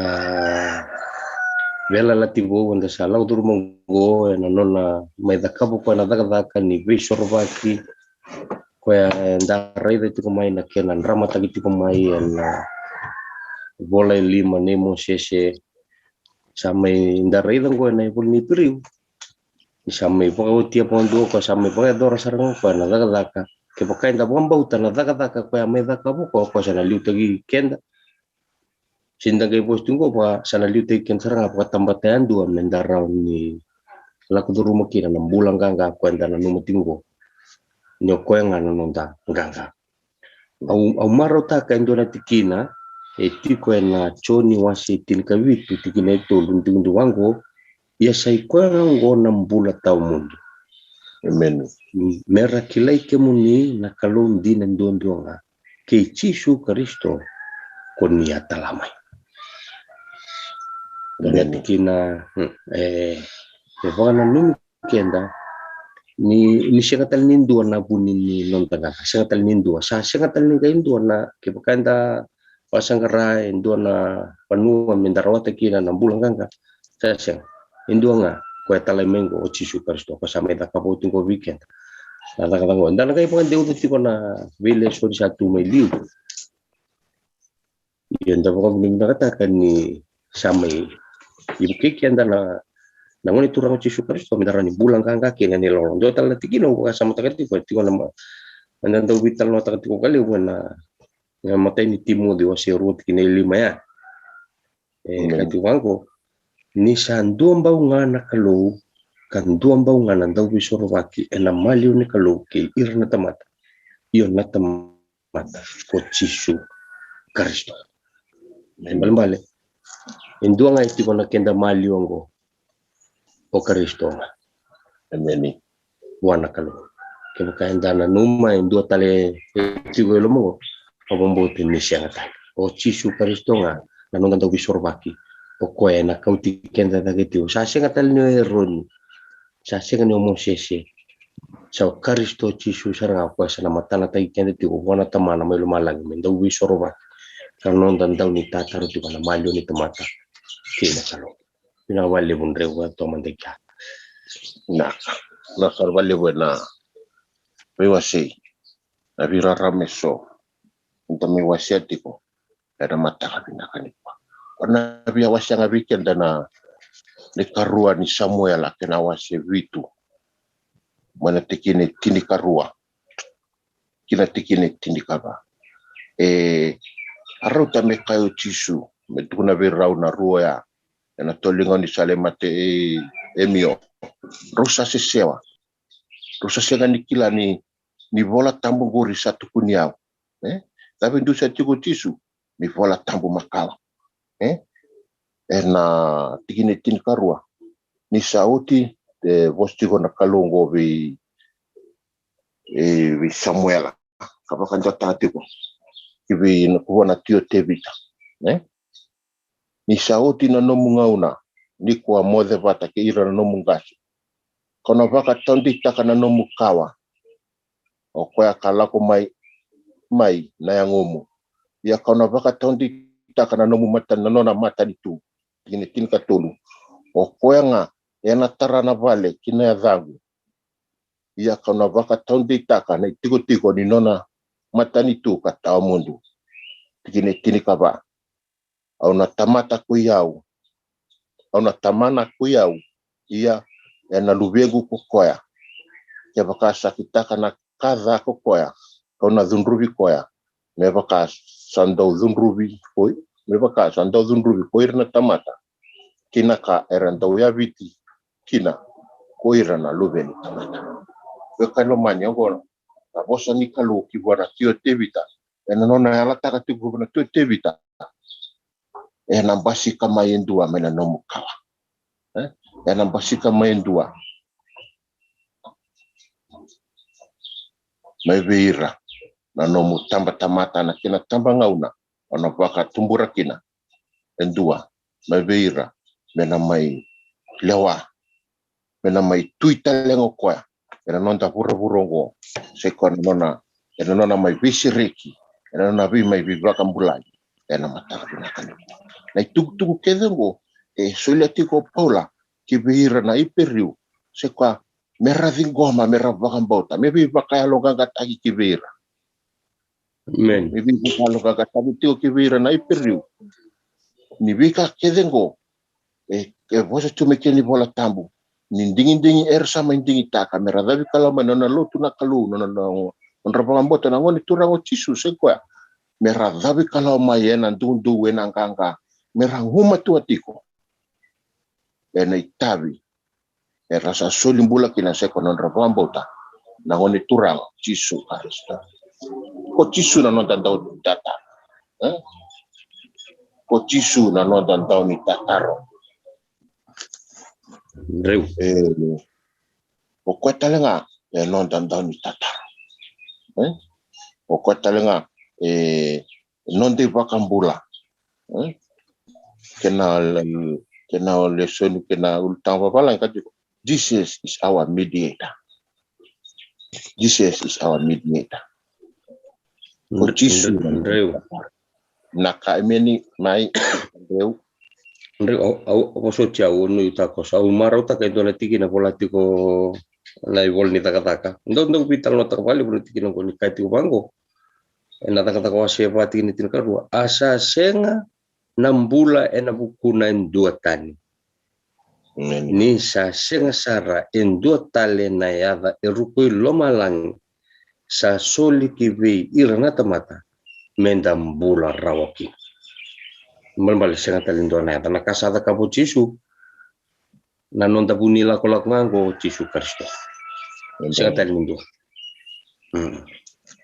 veiyalayalati vou eda sa lako curuma oqo, ena nona mai cakava o koya na cakacaka ni veisorovaki, koya eda raica tiko mai na kena dramataki tiko mai ena ivola e lima nei Mosese. Sa mai da raica oqo ena ivola ni Iperiu. Ni sa mai vakaotia vakadua o koya, sa mai vakayacora sara ga o koya na cakacaka. Kevaka eda vakabauta na cakacaka koya mai cakava o koya, o koya sa na liutaki keda. Se da qai vosa tiko qo, sa na liutaki keda sara ga vakatabata yadua me da rawa ni lako curuma kina na bula qaqa koya eda nanuma tiko qo. Ni o koya ga na noda qaqa. Au, au marautaka e dua na tikina e tiko ena Joni wase tinikavitu, tikina e tolu, ni tukuni vaqo: Ia sa i koya ga oqo na bula tawamudu. Emeni. Me ra kilai kemuni na Kalou dina duadua ga, kei Jisu Karisito ko ni a tala mai. Emeni. Dua na tikina, mm, e, e vakananumi keda ni, ni sega tale ni dua na vuni ni noda qaqa, sega tale ni dua, sa sega tale ni qai dua na, kevaka eda vakasaqara e dua na vanua me da rawata kina na bula qaqa, sa sega. E dua ga, koya e talai mai qo o Jisu Karisito, koya sa mai cakava oti qo vei keda na cakacaka qo. Da na qai vakadeuca tiko na veilesoni sa tu mai liu. Io, da vakavinavinakataka ni sa mai vukei keda na, na Gone Turaga o Jisu Karisito me da rawa ni bula qaqa kina ni lolo. Dua tale na tikina au vakasamataka tiko, e tiko na ma-, eda dau veitalanoataka tiko vakalevu ena, na imatai ni Timoci wase rua tikina e lima ya. E, emeni. Kaya tiko vaqo: Ni sa dua bau ga na Kalou, ka dua bau ga na Dauveisorovaki ena maliwa ni Kalou kei ira na tamata, io na tamata ko Jisu Karisito. Emeni. Balebale, e dua ga e tiko na keda maliwa oqo, o Karisito ga. Emeni. Vua na Kalou. Kevaka eda nanuma e dua tale e tiko e loma qo, au vakabauta ni sega tale. O Jisu Karisito ga na noda Dauveisorovaki, O koya ena kauti keda cake tiko. Sa sega tale ni o Eroni, sa sega ni o Mosese. Sa o Karisito Jisu sara ga, o koya sa na matanataki keda tiko vua na Tamana mai lomalagi me dau veisorovaki. Ka noda dau ni tataro tiko na maliwa ni tamata kei na Kalou. Vinaka vakalevu Dreu, vatoka mada i kea. Na, na sara vakalevu ena veiwasei. Na veirarama eso eda mai wasea tiko ena mataka vinaka nikua. O na via wasea ga vei keda na, na ikarua ni Samuela kei na wase vitu, mai na tikina e tinikarua ki na tikina e tinikava. E, a rauta me kaya o Jisu, me tukuna vei rau na rua oya ena tolu ni gaunisala e mate e, e Emio. Rau sa sesewa. Rau sa sega ni kila ni, ni Vola Tabu qori sa tukuni au. E? Cava e dusia tiko o Jisu? Ni Vola Tabu makawa. E? Ena tikina e tinikarua. Ni sa oti, e, vosa tiko na Kalou qo vei, e, vei Samuela. Ka vakadeitaka tiko ki vei na, ko vua na tui o Tevita. E? Ni sa oti na nomu gauna, ni ko a moce vata kei ira na nomu qase, kau na vakataudeitaka na nomu kawa, o koya ka lako mai, mai na yagomu. Ia kau na vakataudeitaka na nomu mata, na nona matanitu. Tikina e tinikatolu. O koya ga ena tara na vale ki na yacaqu. Ia kau na vakataudeitaka na itikotiko ni nona matanitu ka tawa mudu. Tikina e tinikava. Au na tamata ko i au. Au na tamana ko i au. Ia ena luvequ ko koya. Kevaka sa kitaka na ka ca ko koya, kau na cudruvi koya. Me vaka sa dau cudruvi ko i, me vaka sa dau cudruvi ko ira na tamata ki na ka era dau yaviti kina ko ira na luve ni tamata. Veiwekani lomani, oqo na vosa ni Kalou ki vua na tui o Tevita. Ena nona yalataka tiko vua na tui o Tevita, ena basika mai e dua mai na nomu kawa. E? Ena basika mai e dua mai vei ira na nomu tabatamata na kena tabagauna, o na vakatubura kina e dua mai vei ira me na mai lewa, me na mai tui tale ga o koya ena noda vuravura oqo. Sai koya na nona, ena nona mai veisereki, ena nona vei mai veivakabulai ena mataka vinaka nikua. Na itukutuku kece oqo e solia tiko o Paula ki vei ira na Iperiu, sai koya me ra ciqoma, me ra vakabauta, me veivakayaloqaqataki ki vei ira. Amen. Me veivakayaloqaqataki tiko ki vei ira na Iperiu. Ni veika kece oqo e, e vosa tu mai kina ni Vola Tabu, ni digidigi era sa mai digitaka me ra cavikalawa mai na nona lotu na Kalou, na nona, na nodra vakabauta na Gone Turaga o Jisu, sai koya me ra cavikalawa mai ena dudu, ena qaqa, me ra gumatua tiko ena itavi era sa soli bula kina, sai koya na nodra vakabauta na Gone Turaga o Jisu Karisito. Ko Jisu na noda dau ni tataro. E? Ko Jisu na noda dau ni tataro. Dreu. E, o koya tale ga e noda dau ni tataro. E? O koya tale ga e noda iVakabula. E? Kena, kena lesoni, kena ulutaga vavalagi ka tiko, Jesus is our mediator. Jesus is our mediator. Ko Jisu. Dreu. Na ka e meni mai, Dreu. Dreu, au, au, au vosoti au, au nuitaka, au marautaka e dua na tikina vola tiko na ivola ni Cakacaka. Dau, dau veitalanoataka vakalevu na tikina oqo ni kaya tiko vaqo. Ena Cakacaka wase va tikina tinikarua. A sa sega na bula ena vukuna e dua tani. Amen. Ni sa sega sara e dua tale na yaca e ruku i lomalagi sa soli ki vei ira na tamata me da bula rawa kina. Balebale sega tale e dua na yaca, na ka sa cakava o Jisu, na noda vu ni lakolako ga oqo o Jisu Karisito. Amen. Sega tale ni dua. Mm.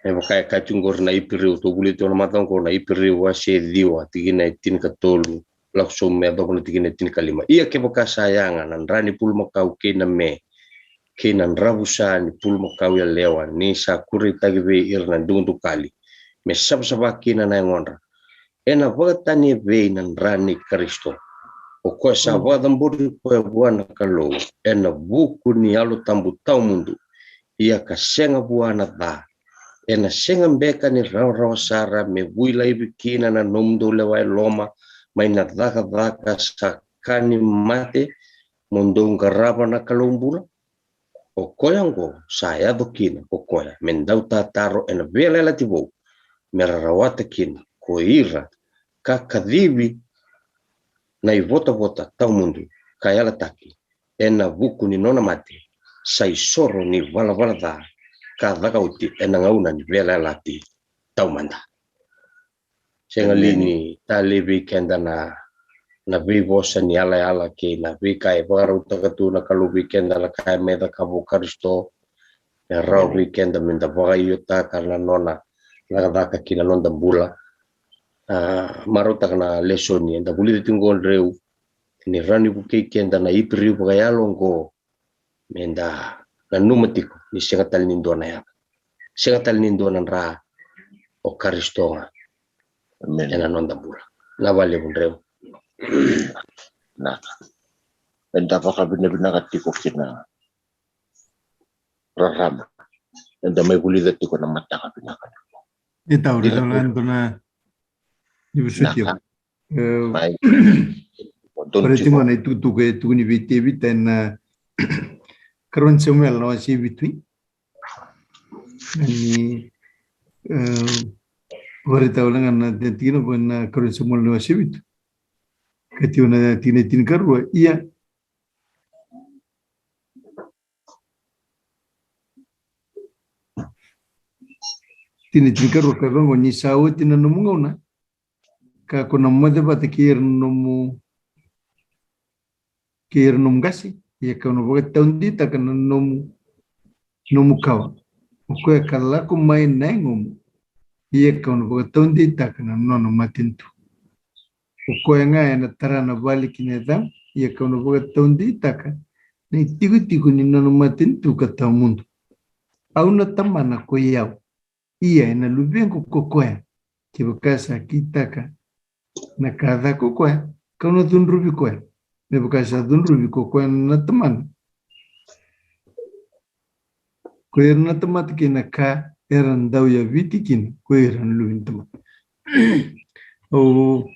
E vaka e kaya tiko oqori na Iperiu, tou vulica tiko na macawa oqo, na Iperiu wase ciwa, tikina e tinikatolu, lako sobu me yacova na tikina e tinikalima. Ia kevaka sa yaga na dra ni pulumakau kei na me, kei na dravusa ni pulumakau yalewa, ni sa kureitaki vei ira na dukadukali me savasava kina na yagodra, ena vakatani evei na dra ni Karisito? O koya sa vakacabori koya vua na Kalou ena vuku ni Yalo Tabu tawamudu, ia ka sega vua na ca. Ena sega beka ni rawarawa sara me vui laivi kina na nomudou lewa e loma mai na cakacaka sa ka ni mate, mo dou qarava na Kalou bula? O koya oqo sa yaco kina ko koya me dau tataro ena veiyalayalati vou, me ra rawata kina ko ira ka kacivi na ivotavota tawamudu, ka yalataki ena vuku ni nona mate sa isoro ni valavala ca ka caka oti ena gauna ni veiyalayalati taumada. Sega li ni talei vei keda na, na veivosa ni yalayala kei na veika e vakarautaka tu na Kalou vei keda na ka e mai cakava o Karisito, e rawa vei keda me da vakaiotaka na nona cakacaka ki na noda bula. A, marautaka na lesoni eda vulica tiko oqo dreu, ni rawa ni vukei keda na Iperiu vakayalo oqo, me da nanuma tiko ni sega tale ni dua na yaca, sega tale ni dua na dra, o Karisito ga. Amen. Ena noda bula. Na vale vudreu. Na. Eda vakavinavinaka tiko kina rarama eda mai vulica tiko na mataka vinaka. E tau, ira la dua na ni vusutio. Mai. Ora tiko na itukutuku e tukuni vei Tevita ena Karua ni Samuela na wase vitu. Ni, e, ora tau langa na tikina ko na Karua ni Samuela na wase vitu. Ka tiko na tikina tinikarua. Ia. Tikina tinikarua ka vaqo, ni sa oti na nomu gauna, ka ko na moce vata kei ira na nomu, kei ira na nomu qase, ia kau na vakataudeitaka na nomu, nomu kawa. O koya ka lako mai na yagomu, ia kau na vakataudeitaka na nona matanitu. O koya ga ena tara na vale ki na yacaqu, ia kau na vakataudeitaka na itikotiko ni nona matanitu ka tawamudu. Au na tamana ko i au, ia ena luvequ ko koya. Kevaka sa kitaka na ka ca ko koya, kau na cudruvi koya. Me vaka sa cudruvi ko koya na tamana ko ira na tamata kei na ka era dau yaviti kina ko ira na luve ni tamata. Au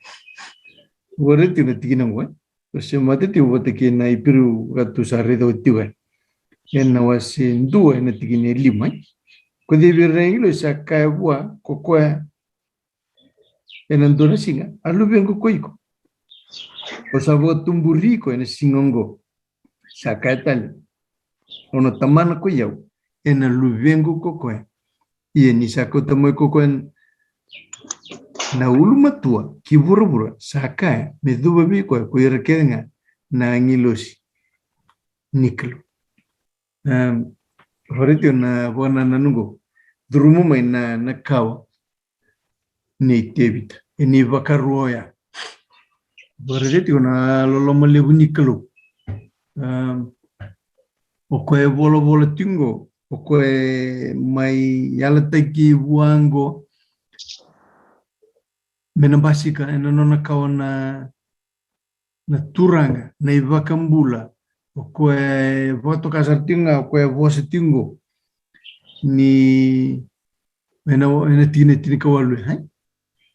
vakaraica tiko na tikina oqo, e? Au se mata tiko vata kei na Iperiu ka tu sa raica oti tiko, e? Ena wase dua ena tikina e lima, e? Ko cei vei ira na agilosi sa kaya vua ko koya ena dua na siga, a luvequ ko iko. Au sa vakatuburi iko ena siga oqo. Sa kaya tale, au na tamana ko i au, ena luvequ ko koya. Ia ni sa kauta mai ko koya na ulumatua ki vuravura, sa kaya me cuva vei koya ko ira kece ga na agilosi ni Kalou. Em, vakaraica tiko na vakanananu oqo. Curuma mai na, na kawa nei Tevita. E ni vakarua oya. Vakaraica tiko na loloma levu ni Kalou. Em, o koya e volavola tiko oqo, o koya e mai yalataki vua oqo, me na basika ena nona kawa na na Turaga, na iVakabula, o koya e vakatoka sara tiko ga, o koya e vosa tiko oqo. Ni, ena, ena tikina tinikawalu, e?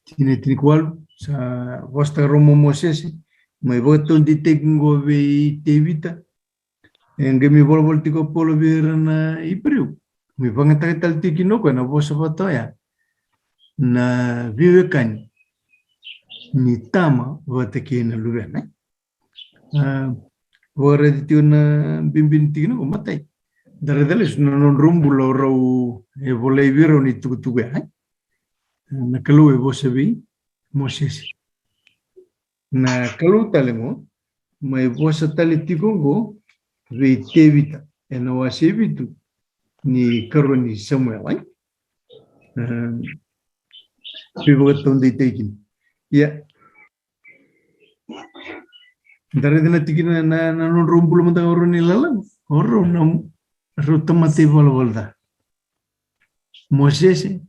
Tikina tinikawalu, sa vosataka rau mai o Mosese, mai vakataudeitaki oqo vei Tevita, e qai mai volavola tiko o Paula vei ira na Iperiu. Mai vakayagataka tale tiko kina o koya na vosa vata oya na veiwekani ni tama vata kei na luvena. A, vakaraica tiko na bibi ni tikina oqo, matai. Da raica lesu na nodrau bula o rau e volai vei rau na itukutuku ya, e? Na Kalou e vosa vei Mosese. Na Kalou tale oqo, mai vosa tale tiko oqo vei Tevita, ena wase vitu ni Karua ni Samuela, e? Em, veivakataudeitaki kina. Ia. Da raica na tikina na, na nodrau bula mada o rau na ilala. O rau na, rau tamata ivalavala ca. Mosese,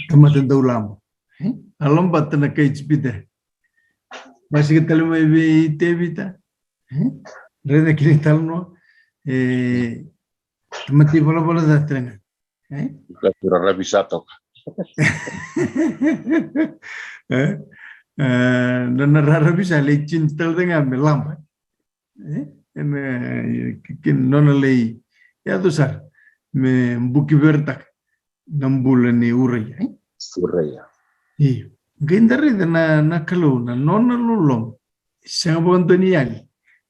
tamata daulaba. E? A lobata na kai Ijipita. Basika tale mai vei Tevita. E? Raica kina italanoa. E, tamata ivalavala ca tale ga. E? Ka tu raravi sa toka. E? E, na, na raravi sa lai tini tale ga me laba. E? E, me, ke nona lai yaco sara me buki veretaka na bula ni Uraia, e? Uraia. Io. Qai da raica na, na Kalou, na nona loloma. Sega vakadua ni yali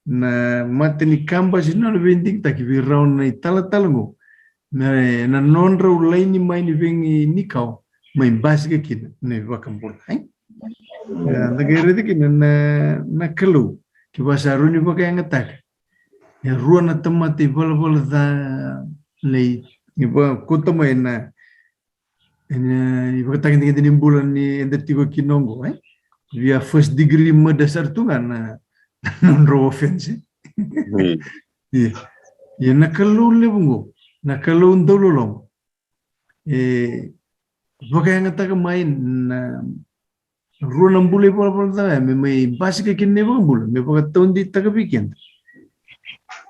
na mata ni kaba se nona veidigitaki vei rau na italatala qo. Na, na nodrau laini mai ni veinikau, mai basika kina na iVakabula, e? E, da qai raica kina na, na Kalou, kevaka sa rawa ni vakayagataka. E rua na tamata ivalavala ca nei, ni vakauta mai na, ena ivakatagedegede ni bula ni eda tiko kina oqo, e? Via first degree murder sara tu ga na, na nodrau offense. Mm. Ia. Ia na Kalou levu qo, na Kalou dauloloma. E vakayagataka mai na rua na bula ivalavala ca me mai basika kina na iVakabula, me vakataudeitaka vei keda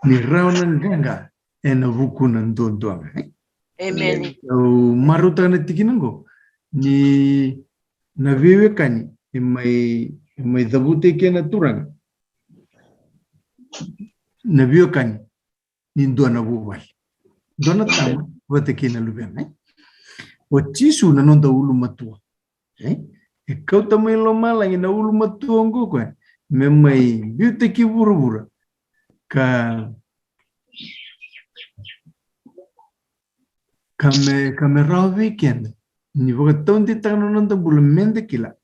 ni rawa na qaqa ena vukuna duadua ga, e? Amen. Au marautaka na tikina qo ni na veiwekani e mai, e mai cavuta kina na Turaga na veiwekani ni dua na vuvale. Dua na tama vata kei na luvena, e? O Jisu na noda ulumatua, e? E kauta mai lomalagi na ulumatua oqo o koya me mai biuta ki vuravura ka, ka me, ka me rawa vei keda ni vakataudeitaka na noda bula, meda kila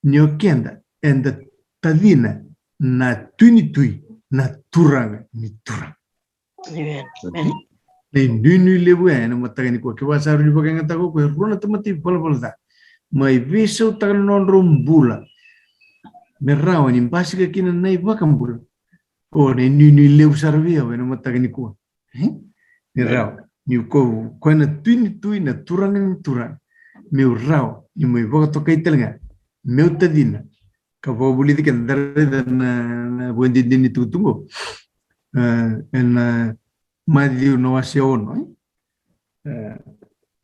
ni o keda eda tacina na Tui ni tui, na Turaga ni turaga. Amen. Amen. Na inuinui levu ya ena mataka nikua, kevaka sa rawa ni vakayagataka o koya e rua na tamata ivalavala ca mai veisautaka na nodrau bula me rawa ni basika kina na iVakabula. O, na inuinui levu sara vei au ena mataka nikua. E? Ni rawa ni ko, koya na Tui ni tui, na Turaga ni turaga, meu rawa ni mai vakatokai tale ga, meu tacina ka vakavulici keda. Da raica na, na vakadinadina ni tukutuku qo, e, ena Maciu na wase ono, e?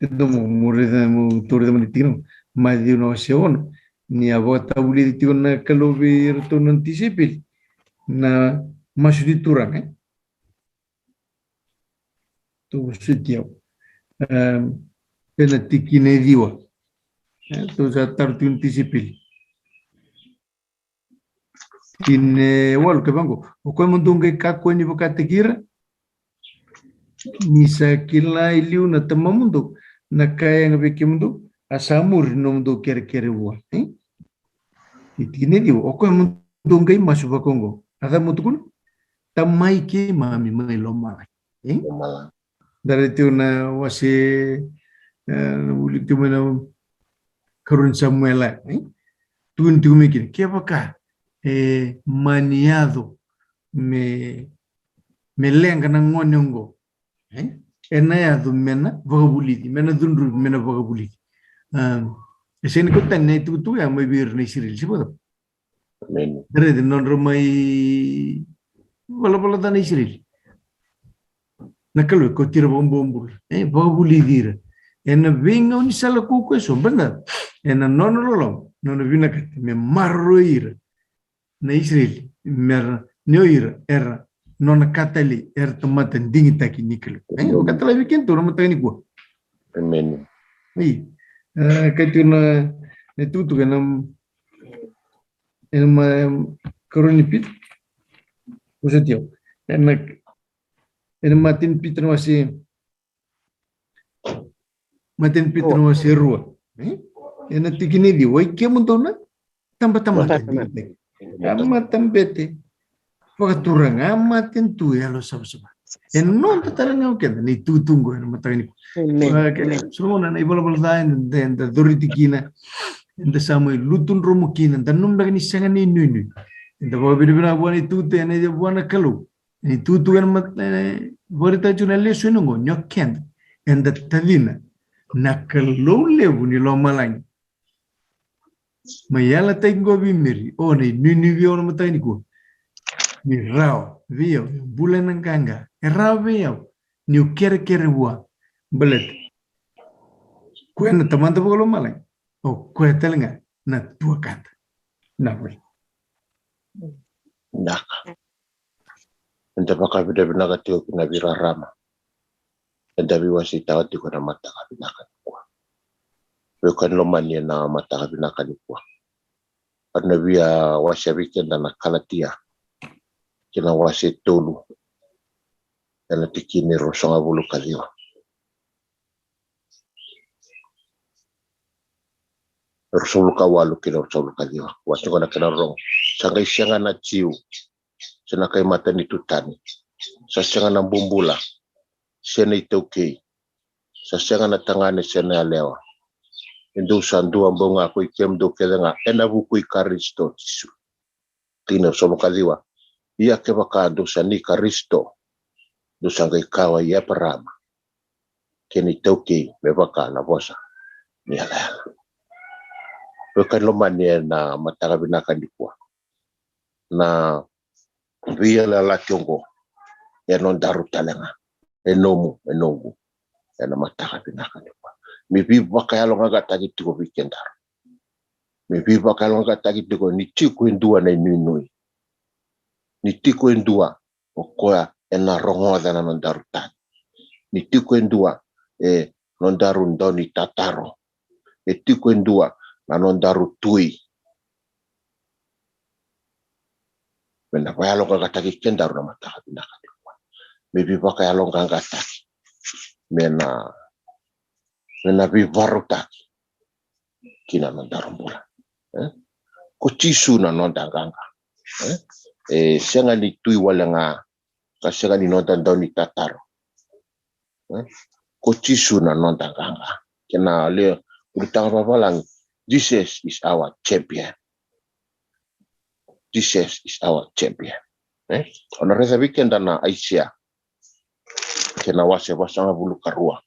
E, tou mo, mo raica, mo tou raica mai na tikina qo. Maciu na wase ono, ni a vakatavulici tiko na Kalou vei iratou na tisaipeli na masu ni Turaga, e? Tou vosoti au. Em, ena tikina e ciwa. E, tou sa taro tiko na tisaipeli. Tikina e walu, kevaka qo: O koya mo dou qai kakua ni vakataki ira, ni sa kila e liu na Tamamudou na ka e yaga vei kemudou, a sa muri na nomudou kerekere vua. E? E tikina e ciwa: O koya mo dou qai masu vakaoqo. A cava mo tukuna? Tamai keimami mai lomalagi. E? Lomalagi. Da raica tiko na wase, e, na vuli tiko mai na karua ni Samuela, e? Tukuni tiko mai kina, kevaka e mani yaco me, me leqa na gone oqo, e? Ena yaco me na vakavulici, me na cudruvi me na vakavulici. A, e sega ni kauta tani na itukutuku ya mai vei ira na Isireli, se vakacava? Amen. Raica na nodra mai valavala ca na Isireli. Na Kalou e kauti ira vakabobula, e vakavulici ira ena veigaunisala kaukaua eso, baleta ena nona loloma, nona vinakata me maroroi ira na Isireli, me ra, ni o ira era nona ka talei, era tamata digitaki ni Kalou. E, vakatalega vei kedatou na mataka nikua. Amen. Io. E, kaya tiko na, na itukutuku ena, ena ma, karua ni Pita. Vosoti au. Ena, ena matai ni Pita na wase, matai ni Pita na wase rua. E? Ena tikina e ciwa: Oi kemudou na tabatamata, tabatamata digitaki. A matabete vakaturaga, a matanitu e yalo savasava. E noda tale ga o keda na itukutuku ena mataka nikua. Amen. A, ke, amen. So na ivalavala ca eda, eda coriti kina, eda sa mai lutu dromu kina, da nanuma beka ni sega ni inuinui. Eda vakavinavinaka vua na itukutuku, ena, vua na Kalou. Ni tukutuku ena mat-, e, vakaraitaka tiko na lesoni oqo, ni o keda eda tacina na Kalou levu ni lomalagi. Mai yalataki qo vei Meri, o na inuinui vei au na mataka nikua. Ni rawa vei au, e bula na qaqa. E rawa vei au niu kerekere vua. Baleta koya na Tamada Vakalomalagi, o koya tale ga na tuakada. Na vuli. Naka. Eda vakavinavinaka tiko ki na veirarama eda veiwaseitaka tiko na mataka vinaka nikua. Veiwekani lomani, ena mataka vinaka nikua, au na via wasea vei keda na Kalatia, kei na wase tolu, ena tikina e ruasagavulu ka ciwa. Ruasagavulu ka walu kei na ruasagavulu ka ciwa. Wase qo na kena rorogo: Sa qai sega na Jiu se na kai matanitu tani, sa sega na bubula se na itaukei, sa sega na tagane se na yalewa, ni dou sa dua bau ga ko i kemudou kece ga ena vuku i Karisito Jisu. Tikina e ruasagavulu ka ciwa: Ia kevaka dou sa ni Karisito, dou sa qai kawa i Eparama kei na itaukei, me vaka na vosa ni yalayala. Veiwekani lomani, ena mataka vinaka nikua, na veiyalayalati oqo e nodaru tale ga, e nomu, e noqu, ena mataka vinaka nikua. Me veivakayaloqaqataki tiko vei kedaru. Me veivakayaloqaqataki tiko ni tiko e dua na inuinui. Ni tiko e dua o koya ena rogoca na nodaru tagi. Ni tiko e dua e nodaru dau ni tataro. E tiko e dua na nodaru tui. Me na vakayaloqaqataki kedaru na mataka vinaka nikua. Me veivakayaloqaqataki. Me na, me na veivarautaki ki na nodaru bula. E? Ko Jisu na noda qaqa. E? E sega ni tui wale ga, ka sega ni noda dau ni tataro. E? Ko Jisu na noda qaqa. Kena le, ulutaga vavalagi, Jesus is our champion. Jesus is our champion. E? O na raica vei keda na Aisea, kena wase vasagavulu ka rua.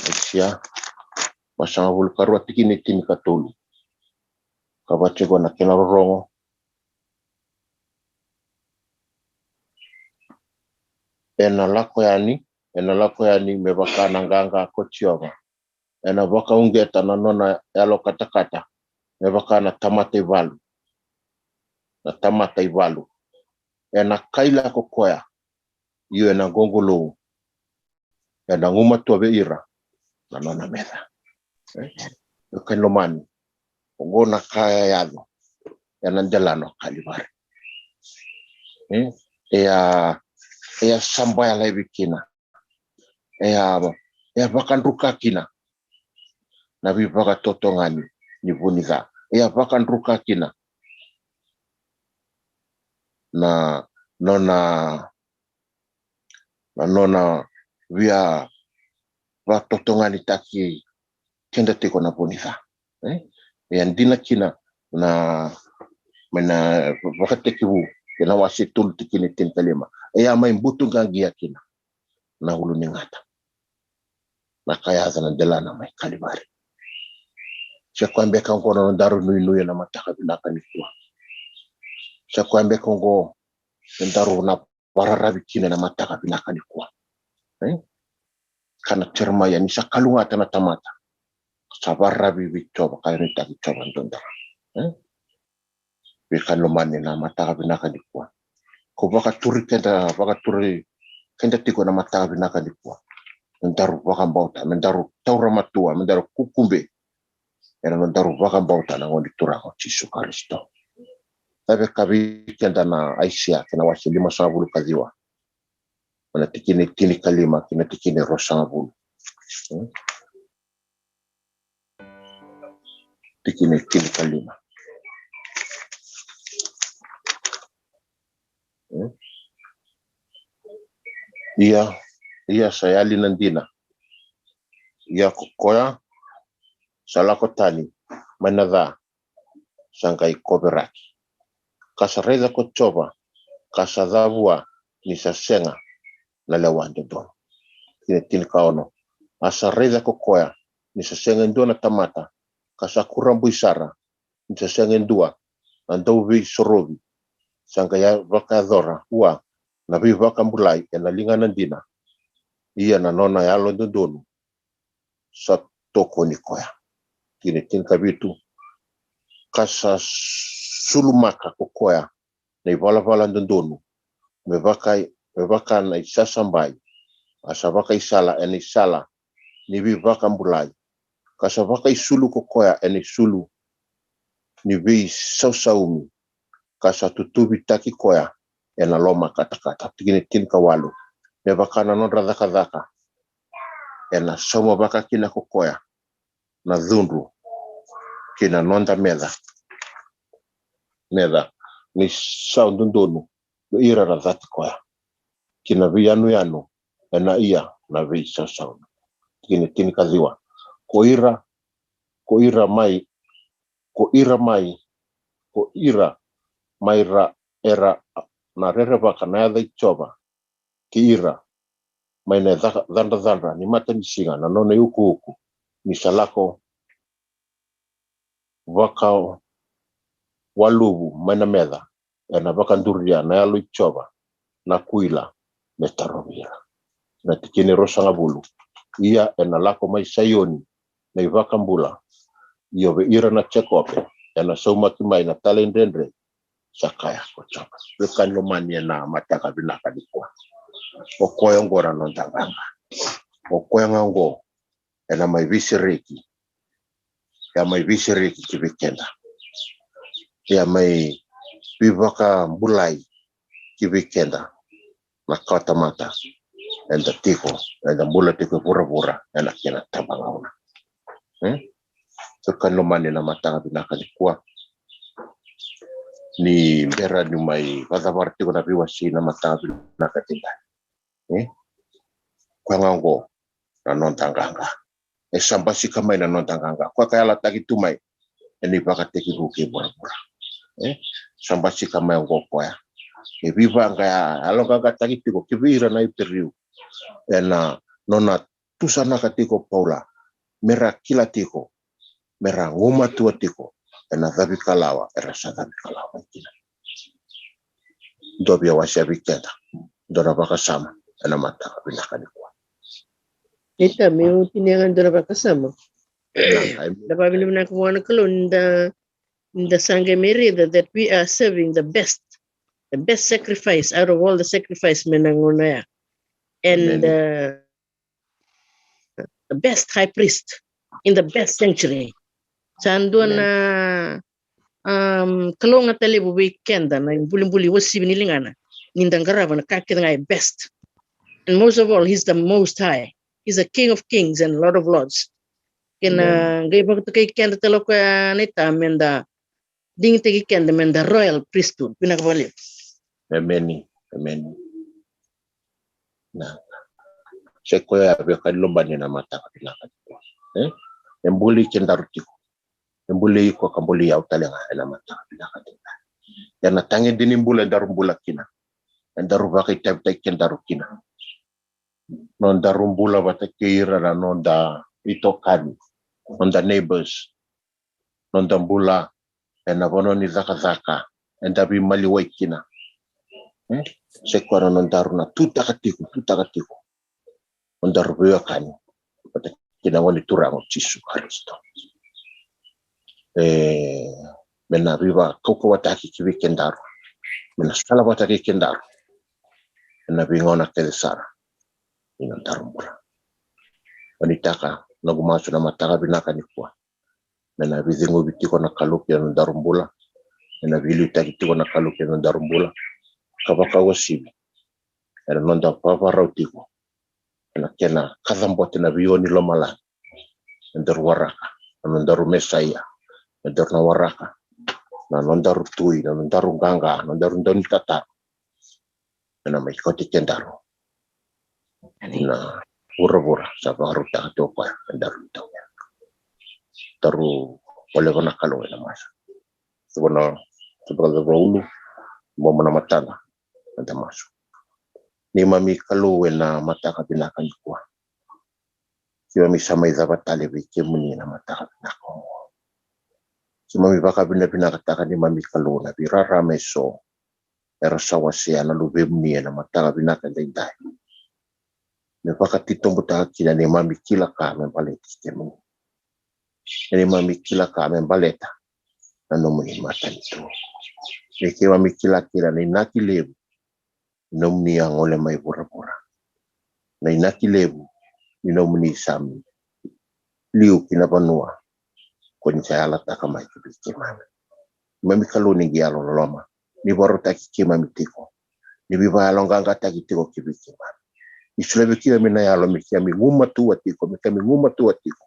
Aisea vasagavulu ka rua, tikina e tinikatolu. Ka vaka tiko na kena rorogo: Ena lako yani, ena lako yani me vaka na qaqa ko Jiova. Ena vakauqeta na nona yalo katakata me vaka na tamata ivalu, na tamata ivalu. Ena kaila ko koya, io ena qoqolou, ena gumatua vei ira na nona meca. E? E kai lomani, oqo na ka e yaco ena delana o Kalivari. E? E a, e a sabaya laivi kina. E a, e a vakadruka kina na veivakatotogani ni vunica. E a vakadruka kina na nona, na nona via vakatotoganitaki keda tiko na vunica. E? E a dina kina na, mai na Vakatekivu, ena wase tolu tikina e tinikalima. E a mai butuqaqia kina na ulu ni gata. Na ka yaco na delana mai Kalivari. Se koya beka oqo na nodaru nuinui ena mataka vinaka nikua. Se koya beka oqo na nodaru na vakararavi kina ena mataka vinaka nikua. E? Kaya na Jeremaia, ni sa kalougata na tamata, sa vakararavi vei Jiova, ka nuitaki Jiova duadua. E? Veiwekani lomani, na mataka vinaka nikua, ko vakaturi keda, vakaturi keda tiko ena mataka vinaka nikua. Me daru vakabauta, me daru taura matua, me daru kukube ena nodaru vakabauta na Gone Turaga o Jisu Karisito. Cava e kaya vei keda na Aisea, kei na wase limasagavulu ka ciwa, na tikina e tinikalima kei na tikina e ruasagavulu. Hmm? Tikina e tinikalima. Hmm? Ia, ia sa yali na dina. Ia ko koya sa lako tani mai na ca sa qai koveraki. Ka sa raica ko Jiova, ka sa ca vua ni sa sega na lewa dodonu. Tikina e tinikaono. A sa raica ko koya ni sa sega e dua na tamata ka sa kurabui sara, ni sa sega e dua na dauveisorovi sa qai vakayacora vua na veivakabulai ena ligana dina, ia na nona yalododonu sa tokoni koya. Tikina e tinikavitu: Ka sa sulumaka ko koya na ivalavala dodonu me vaka, me vaka na isasabai, a sa vakaisala ena isala ni veivakabulai, ka sa vakaisulu ko koya ena isulu ni veisausaumi, ka sa tutuvitaki koya ena loma katakata. Tikina e tinikawalu: Me vaka na nodra cakacaka ena saumavaka kina ko koya na cudru ki na noda meca, meca ni sa dodonu vei ira na cati koya, ki na veiyanuyanu ena ia na veisausaumi. Tikina e tinikaciwa: Ko ira, ko ira mai, ko ira mai, ko ira mai ra era na rerevaka na yaca i Jiova, ki ira mai na caka, cadracadra ni matanisiga na nona iukuuku, ni sa lako vakawaluvu mai na meca, ena vakaduria na Yalo i Jiova na kuila me tarovi ira. Na tikina e ruasagavulu: Ia ena lako mai Saioni na iVakabula, io vei ira na Jekope ena saumaki mai na talaidredre, sa kaya ko Jiova. Veiwekani lomani ena mataka vinaka nikua, o koya oqo na noda qaqa. O koya ga oqo ena mai veisereki, e a mai veisereki ki vei keda, e a mai veivakabulai ki vei keda na kawatamata eda tiko, eda bula tiko e vuravura ena kena tabagauna. Hmm? Veiwekani lomani ena mataka vinaka nikua, ni bera niu mai vakacavara tiko na veiwasei na mataka vinaka edaidai. Hmm? Koya ga oqo na noda qaqa. E sa basika mai na noda qaqa, koya ka yalataki tu mai ena ivakatekivu kei vuravura. E sa basika mai oqo koya. E veivaqaya, yaloqaqataki tiko ki vei ira na Iperiu ena nona tusanaka tiko o Paula me ra kila tiko, me ra gumatua tiko ena cavikalawa era sa cavikalawa mai kina. Dua via wasea vei keda dua na vakasama ena mataka vinaka nikua. Ita, meu tinia ga dua na vakasama. Na, ai, da vavinavinaka vua na Kalou ni da, ni da sa qai mai raica that we are serving the best, the best sacrifice out of all the sacrifice mai na gauna ya. And, amen, uh, the best high priest in the best sanctuary. Sa dua, amen, na, um, kalougata levu vei keda na ibulibuli uasivi ni ligana, ni da qarava na ka kece ga e best. And most of all, he's the most high. He's the King of kings and Lord of lords. Kena, amen, qai vakatokai keda tale o koya na ita me da digitaki keda me da royal priesthood. Vinaka vakalevu. Emeni, emeni. Na, sa i koya, veiwekani lomani ena mataka vinaka nikua. E? E buli kedaru tiko. E buli iko ka buli au tale ga ena mataka vinaka nikua. Ia na tagede ni bula edaru bula kina, edaru vakaitavitaki kedaru kina. Nodaru bula vata kei ira na noda itokani, noda neighbors, noda bula ena vanua ni cakacaka eda veimaliwai kina. E? Sa i koya na nodaru na tutaka tiko, tutaka tiko nodaru veiwekani vata kei na Gone Turaga o Jisu Karisito. E, me na veivakaukauwataki ki vei kedaru, me na sala vata kei kedaru ena veigauna kece sara ni nodaru bula. Au nuitaka noqu masu ena mataka vinaka nikua, me na veiciqomi tiko na Kalou ki na nodaru bula, me na veiliutaki tiko na Kalou ki na nodaru bula, ka vakauasivi ena noda vavarau tiko ena kena kacabote na veiua ni lomalagi. Edaru waraka na nodaru Mesaia, edaru na waraka na nodaru Tui, na nodaru Qaqa, na nodaru Daunitataro, ena mai kauti kedaru, amen, na vuravura sa vakarautaka tiko o koya me daru tau. Daru goleva na Kalou ena masu. Cuva na, cuva na ulu, bobo na matada, eda masu. Neimami Kalou ena mataka vinaka nikua, Keimami sa mai cava tale vei kemuni na mataka vinaka oqo. Keimami vakavinavinakataka neimami Kalou na veirarama eso era sa wasea na luvemuni ena mataka vinaka edaidai. Me vakatitobutaka kina neimami kila ka me baleti kemuni. Neimami kila ka me baleta na nomuni matanitu. Me keimami kila kina na inaki levu ni nomuni a gole mai vuravura. Na inaki levu ni nomuni sa mai liu ki na vanua ko ni sa yalataka mai ki vei keimami. Neimami Kalou, ni qai yalololoma, ni vakarautaki keimami tiko, ni veivakayaloqaqataki tiko ki vei keimami. Ni solia vei keimami na yalo me keimami gumatua tiko, me keimami gumatua tiko.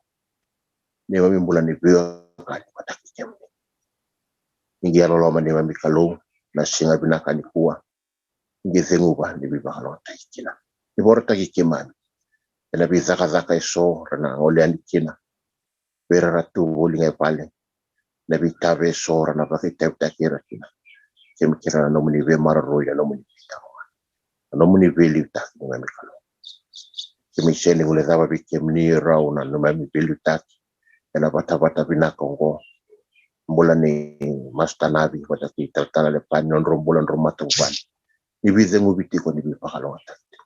Neimami bula ni veiwekani vata kei kemuni. Ni qai yalololoma neimami Kalou, na siga vinaka nikua. Ni qai ceguva ni veivakalougatataki kina. Ni vakarautaki keimami ena veicakacaka eso ra na gole yani kina. Vei ira era tu voli ga e vale, na veitave eso ra na vakaitavitaki ira kina. Keimami kerea na nomuni veimaroroi, na nomuni veitaqomaki, na nomuni veiliutaki, neimami Kalou. Keimami sega ni guilecava vei kemuni rau na nomuni veiliutaki ena vatavata vinaka oqo. Bula nei Master Navi vata kei Talatala Lepani, nodrau bula, nodrau matavuvale. Ni veiceguvi tiko, ni veivakalougatataki tiko.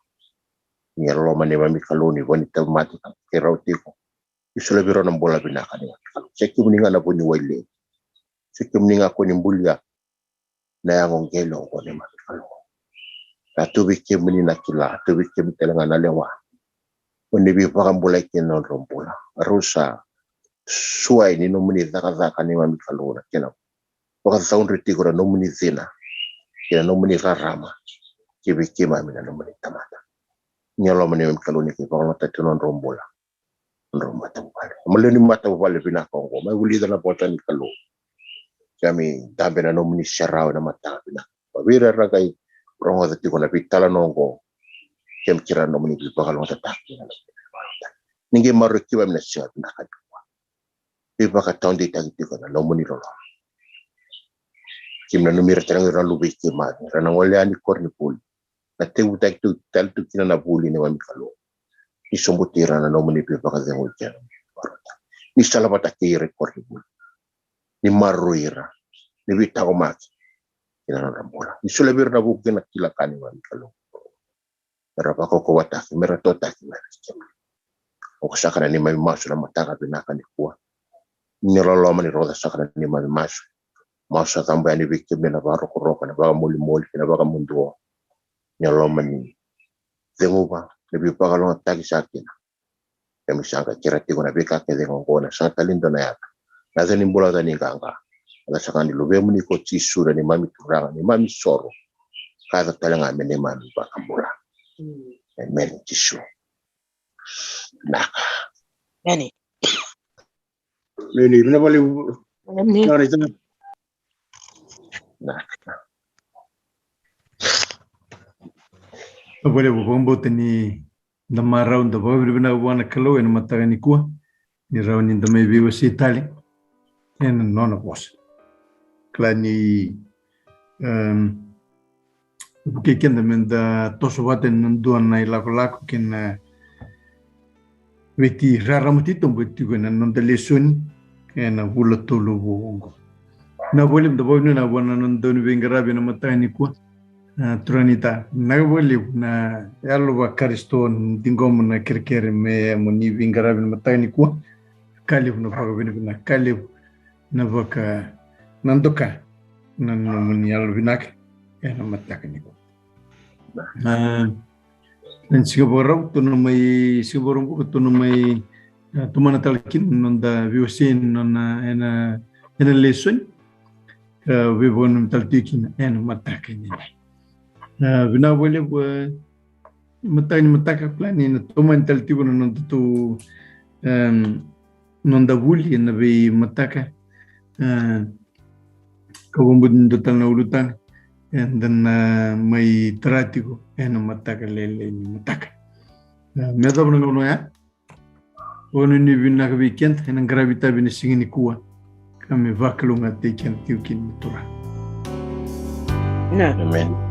Ni yalololoma neimami Kalou, ni vo ni tauvimate keirau tiko. Ni solia vei rau na bula vinaka, neimami Kalou. Sa kemuni ga na vuniwai levu. Sa kemuni ga ko ni bulia na yago qele oqo, neimami Kalou. Sa tu vei kemuni na kila, tu vei kemuni tale ga na lewa. Mo ni veivakabulai kina nodrau bula. Rau sa suai ni nomuni cakacaka, neimami Kalou, na kena vakacaudre tiko na nomuni cina kei na nomuni rarama ki vei keimami na nomuni tamata. Ni yalololoma neimami Kalou, ni qai vakalougatataki nodrau bula, nodrau matavuvale. Mo lewe ni matavuvale vinaka oqo, mai vulica na vosa ni Kalou. Keimami dabe ena nomuni serau ena mataka vinaka. Vei ira era qai rogoca tiko na veitalanoa oqo, keimami kerea na nomuni veivakalougatataki, na nomuni veivakalougatataki. Ni qai maroroi keimami na siga vinaka nikua. Veivakataudeitaki tiko na nomuni loloma. Keimami nanumi ira tale ga o ira na luvei keimami, era na gole yani koronivuli. Na tekivutaki tu tale tu kina na vuli, neimami Kalou. Ni sobuti ira na nomuni veivakacegui kei na nomuni vakarautaki. Ni salavata kei ira i koronivuli. Ni maroroi ira, ni veitaqomaki kina nodra bula. Ni solia vei ira na vuku kei na kila ka, neimami Kalou. Mera vakaukauwataki, mera totaki mai vei kemuni. Oqo saka na neimami masu na mataka vinaka nikua. Ni loloma ni rogoca saka na neimami masu. Masu sa cabo yani vei kemuni ena vakarokoroko, ena vakamolimoli kei na vakamuduo. Ni loloma ni ceguva, ni veivakalougatataki saka kina. Keimami sa qai kerea tiko na veika kece oqo ena sega tale ni dua na yaca. Na yaca ni bula, yaca ni qaqa. Yaca saka ni Luvemuni ko Jisu, na neimami Turaga, neimami soro. Ka yaco tale ga me neimami vakabula. Emeni Jisu. Naka. Emeni. Emeni. Vinaka vakalevu. Emeni. Naka na itaga. Naka. Vinaka vakalevu, vakabauta ni da marau, da vakavinavinaka vua na Kalou ena mataka nikua ni rawa ni da mai veiwasei tale ena nona vosa. Kila ni, em, vukei keda me da toso vata ena dua na ilakolako kei na veirarama titobu e tiko ena noda lesoni ena vula tolu vou oqo. Vinaka vakalevu, da vakavinavinaka vua na noda dauniveiqaravi ena mataka nikua. Na turaga ni ta, vinaka vakalevu na yalo vaKarisito, ciqoma na kerekere me mo ni veiqaravi ena mataka nikua. Ka levu na vakavinavinaka, ka levu na vaka, na doka na nomuni yalovinaka ena mataka nikua. A, ena siga Vakaraubuka tou na mai, siga Vakaraubuka tou na mai, a, tomana tale kina na noda veiwasei ena, ena, ena lesoni ka veivakananumi tale tiko kina ena mataka nikua. A, vinaka vakalevu, a, mataka ni mataka, plan ni na tomani tale tiko na nodatou, em, noda vuli ena veimataka, e, ka vakabauta ni dua tale na ulutaga eda na mai tara tiko ena mataka lailai ni mataka. E, me yacova na gauna oya, vakanuinui vinaka vei keda ena qaravi itavi ena siga nikua, ka me vakalougatataki keda tiko kina na Turaga. Emeni.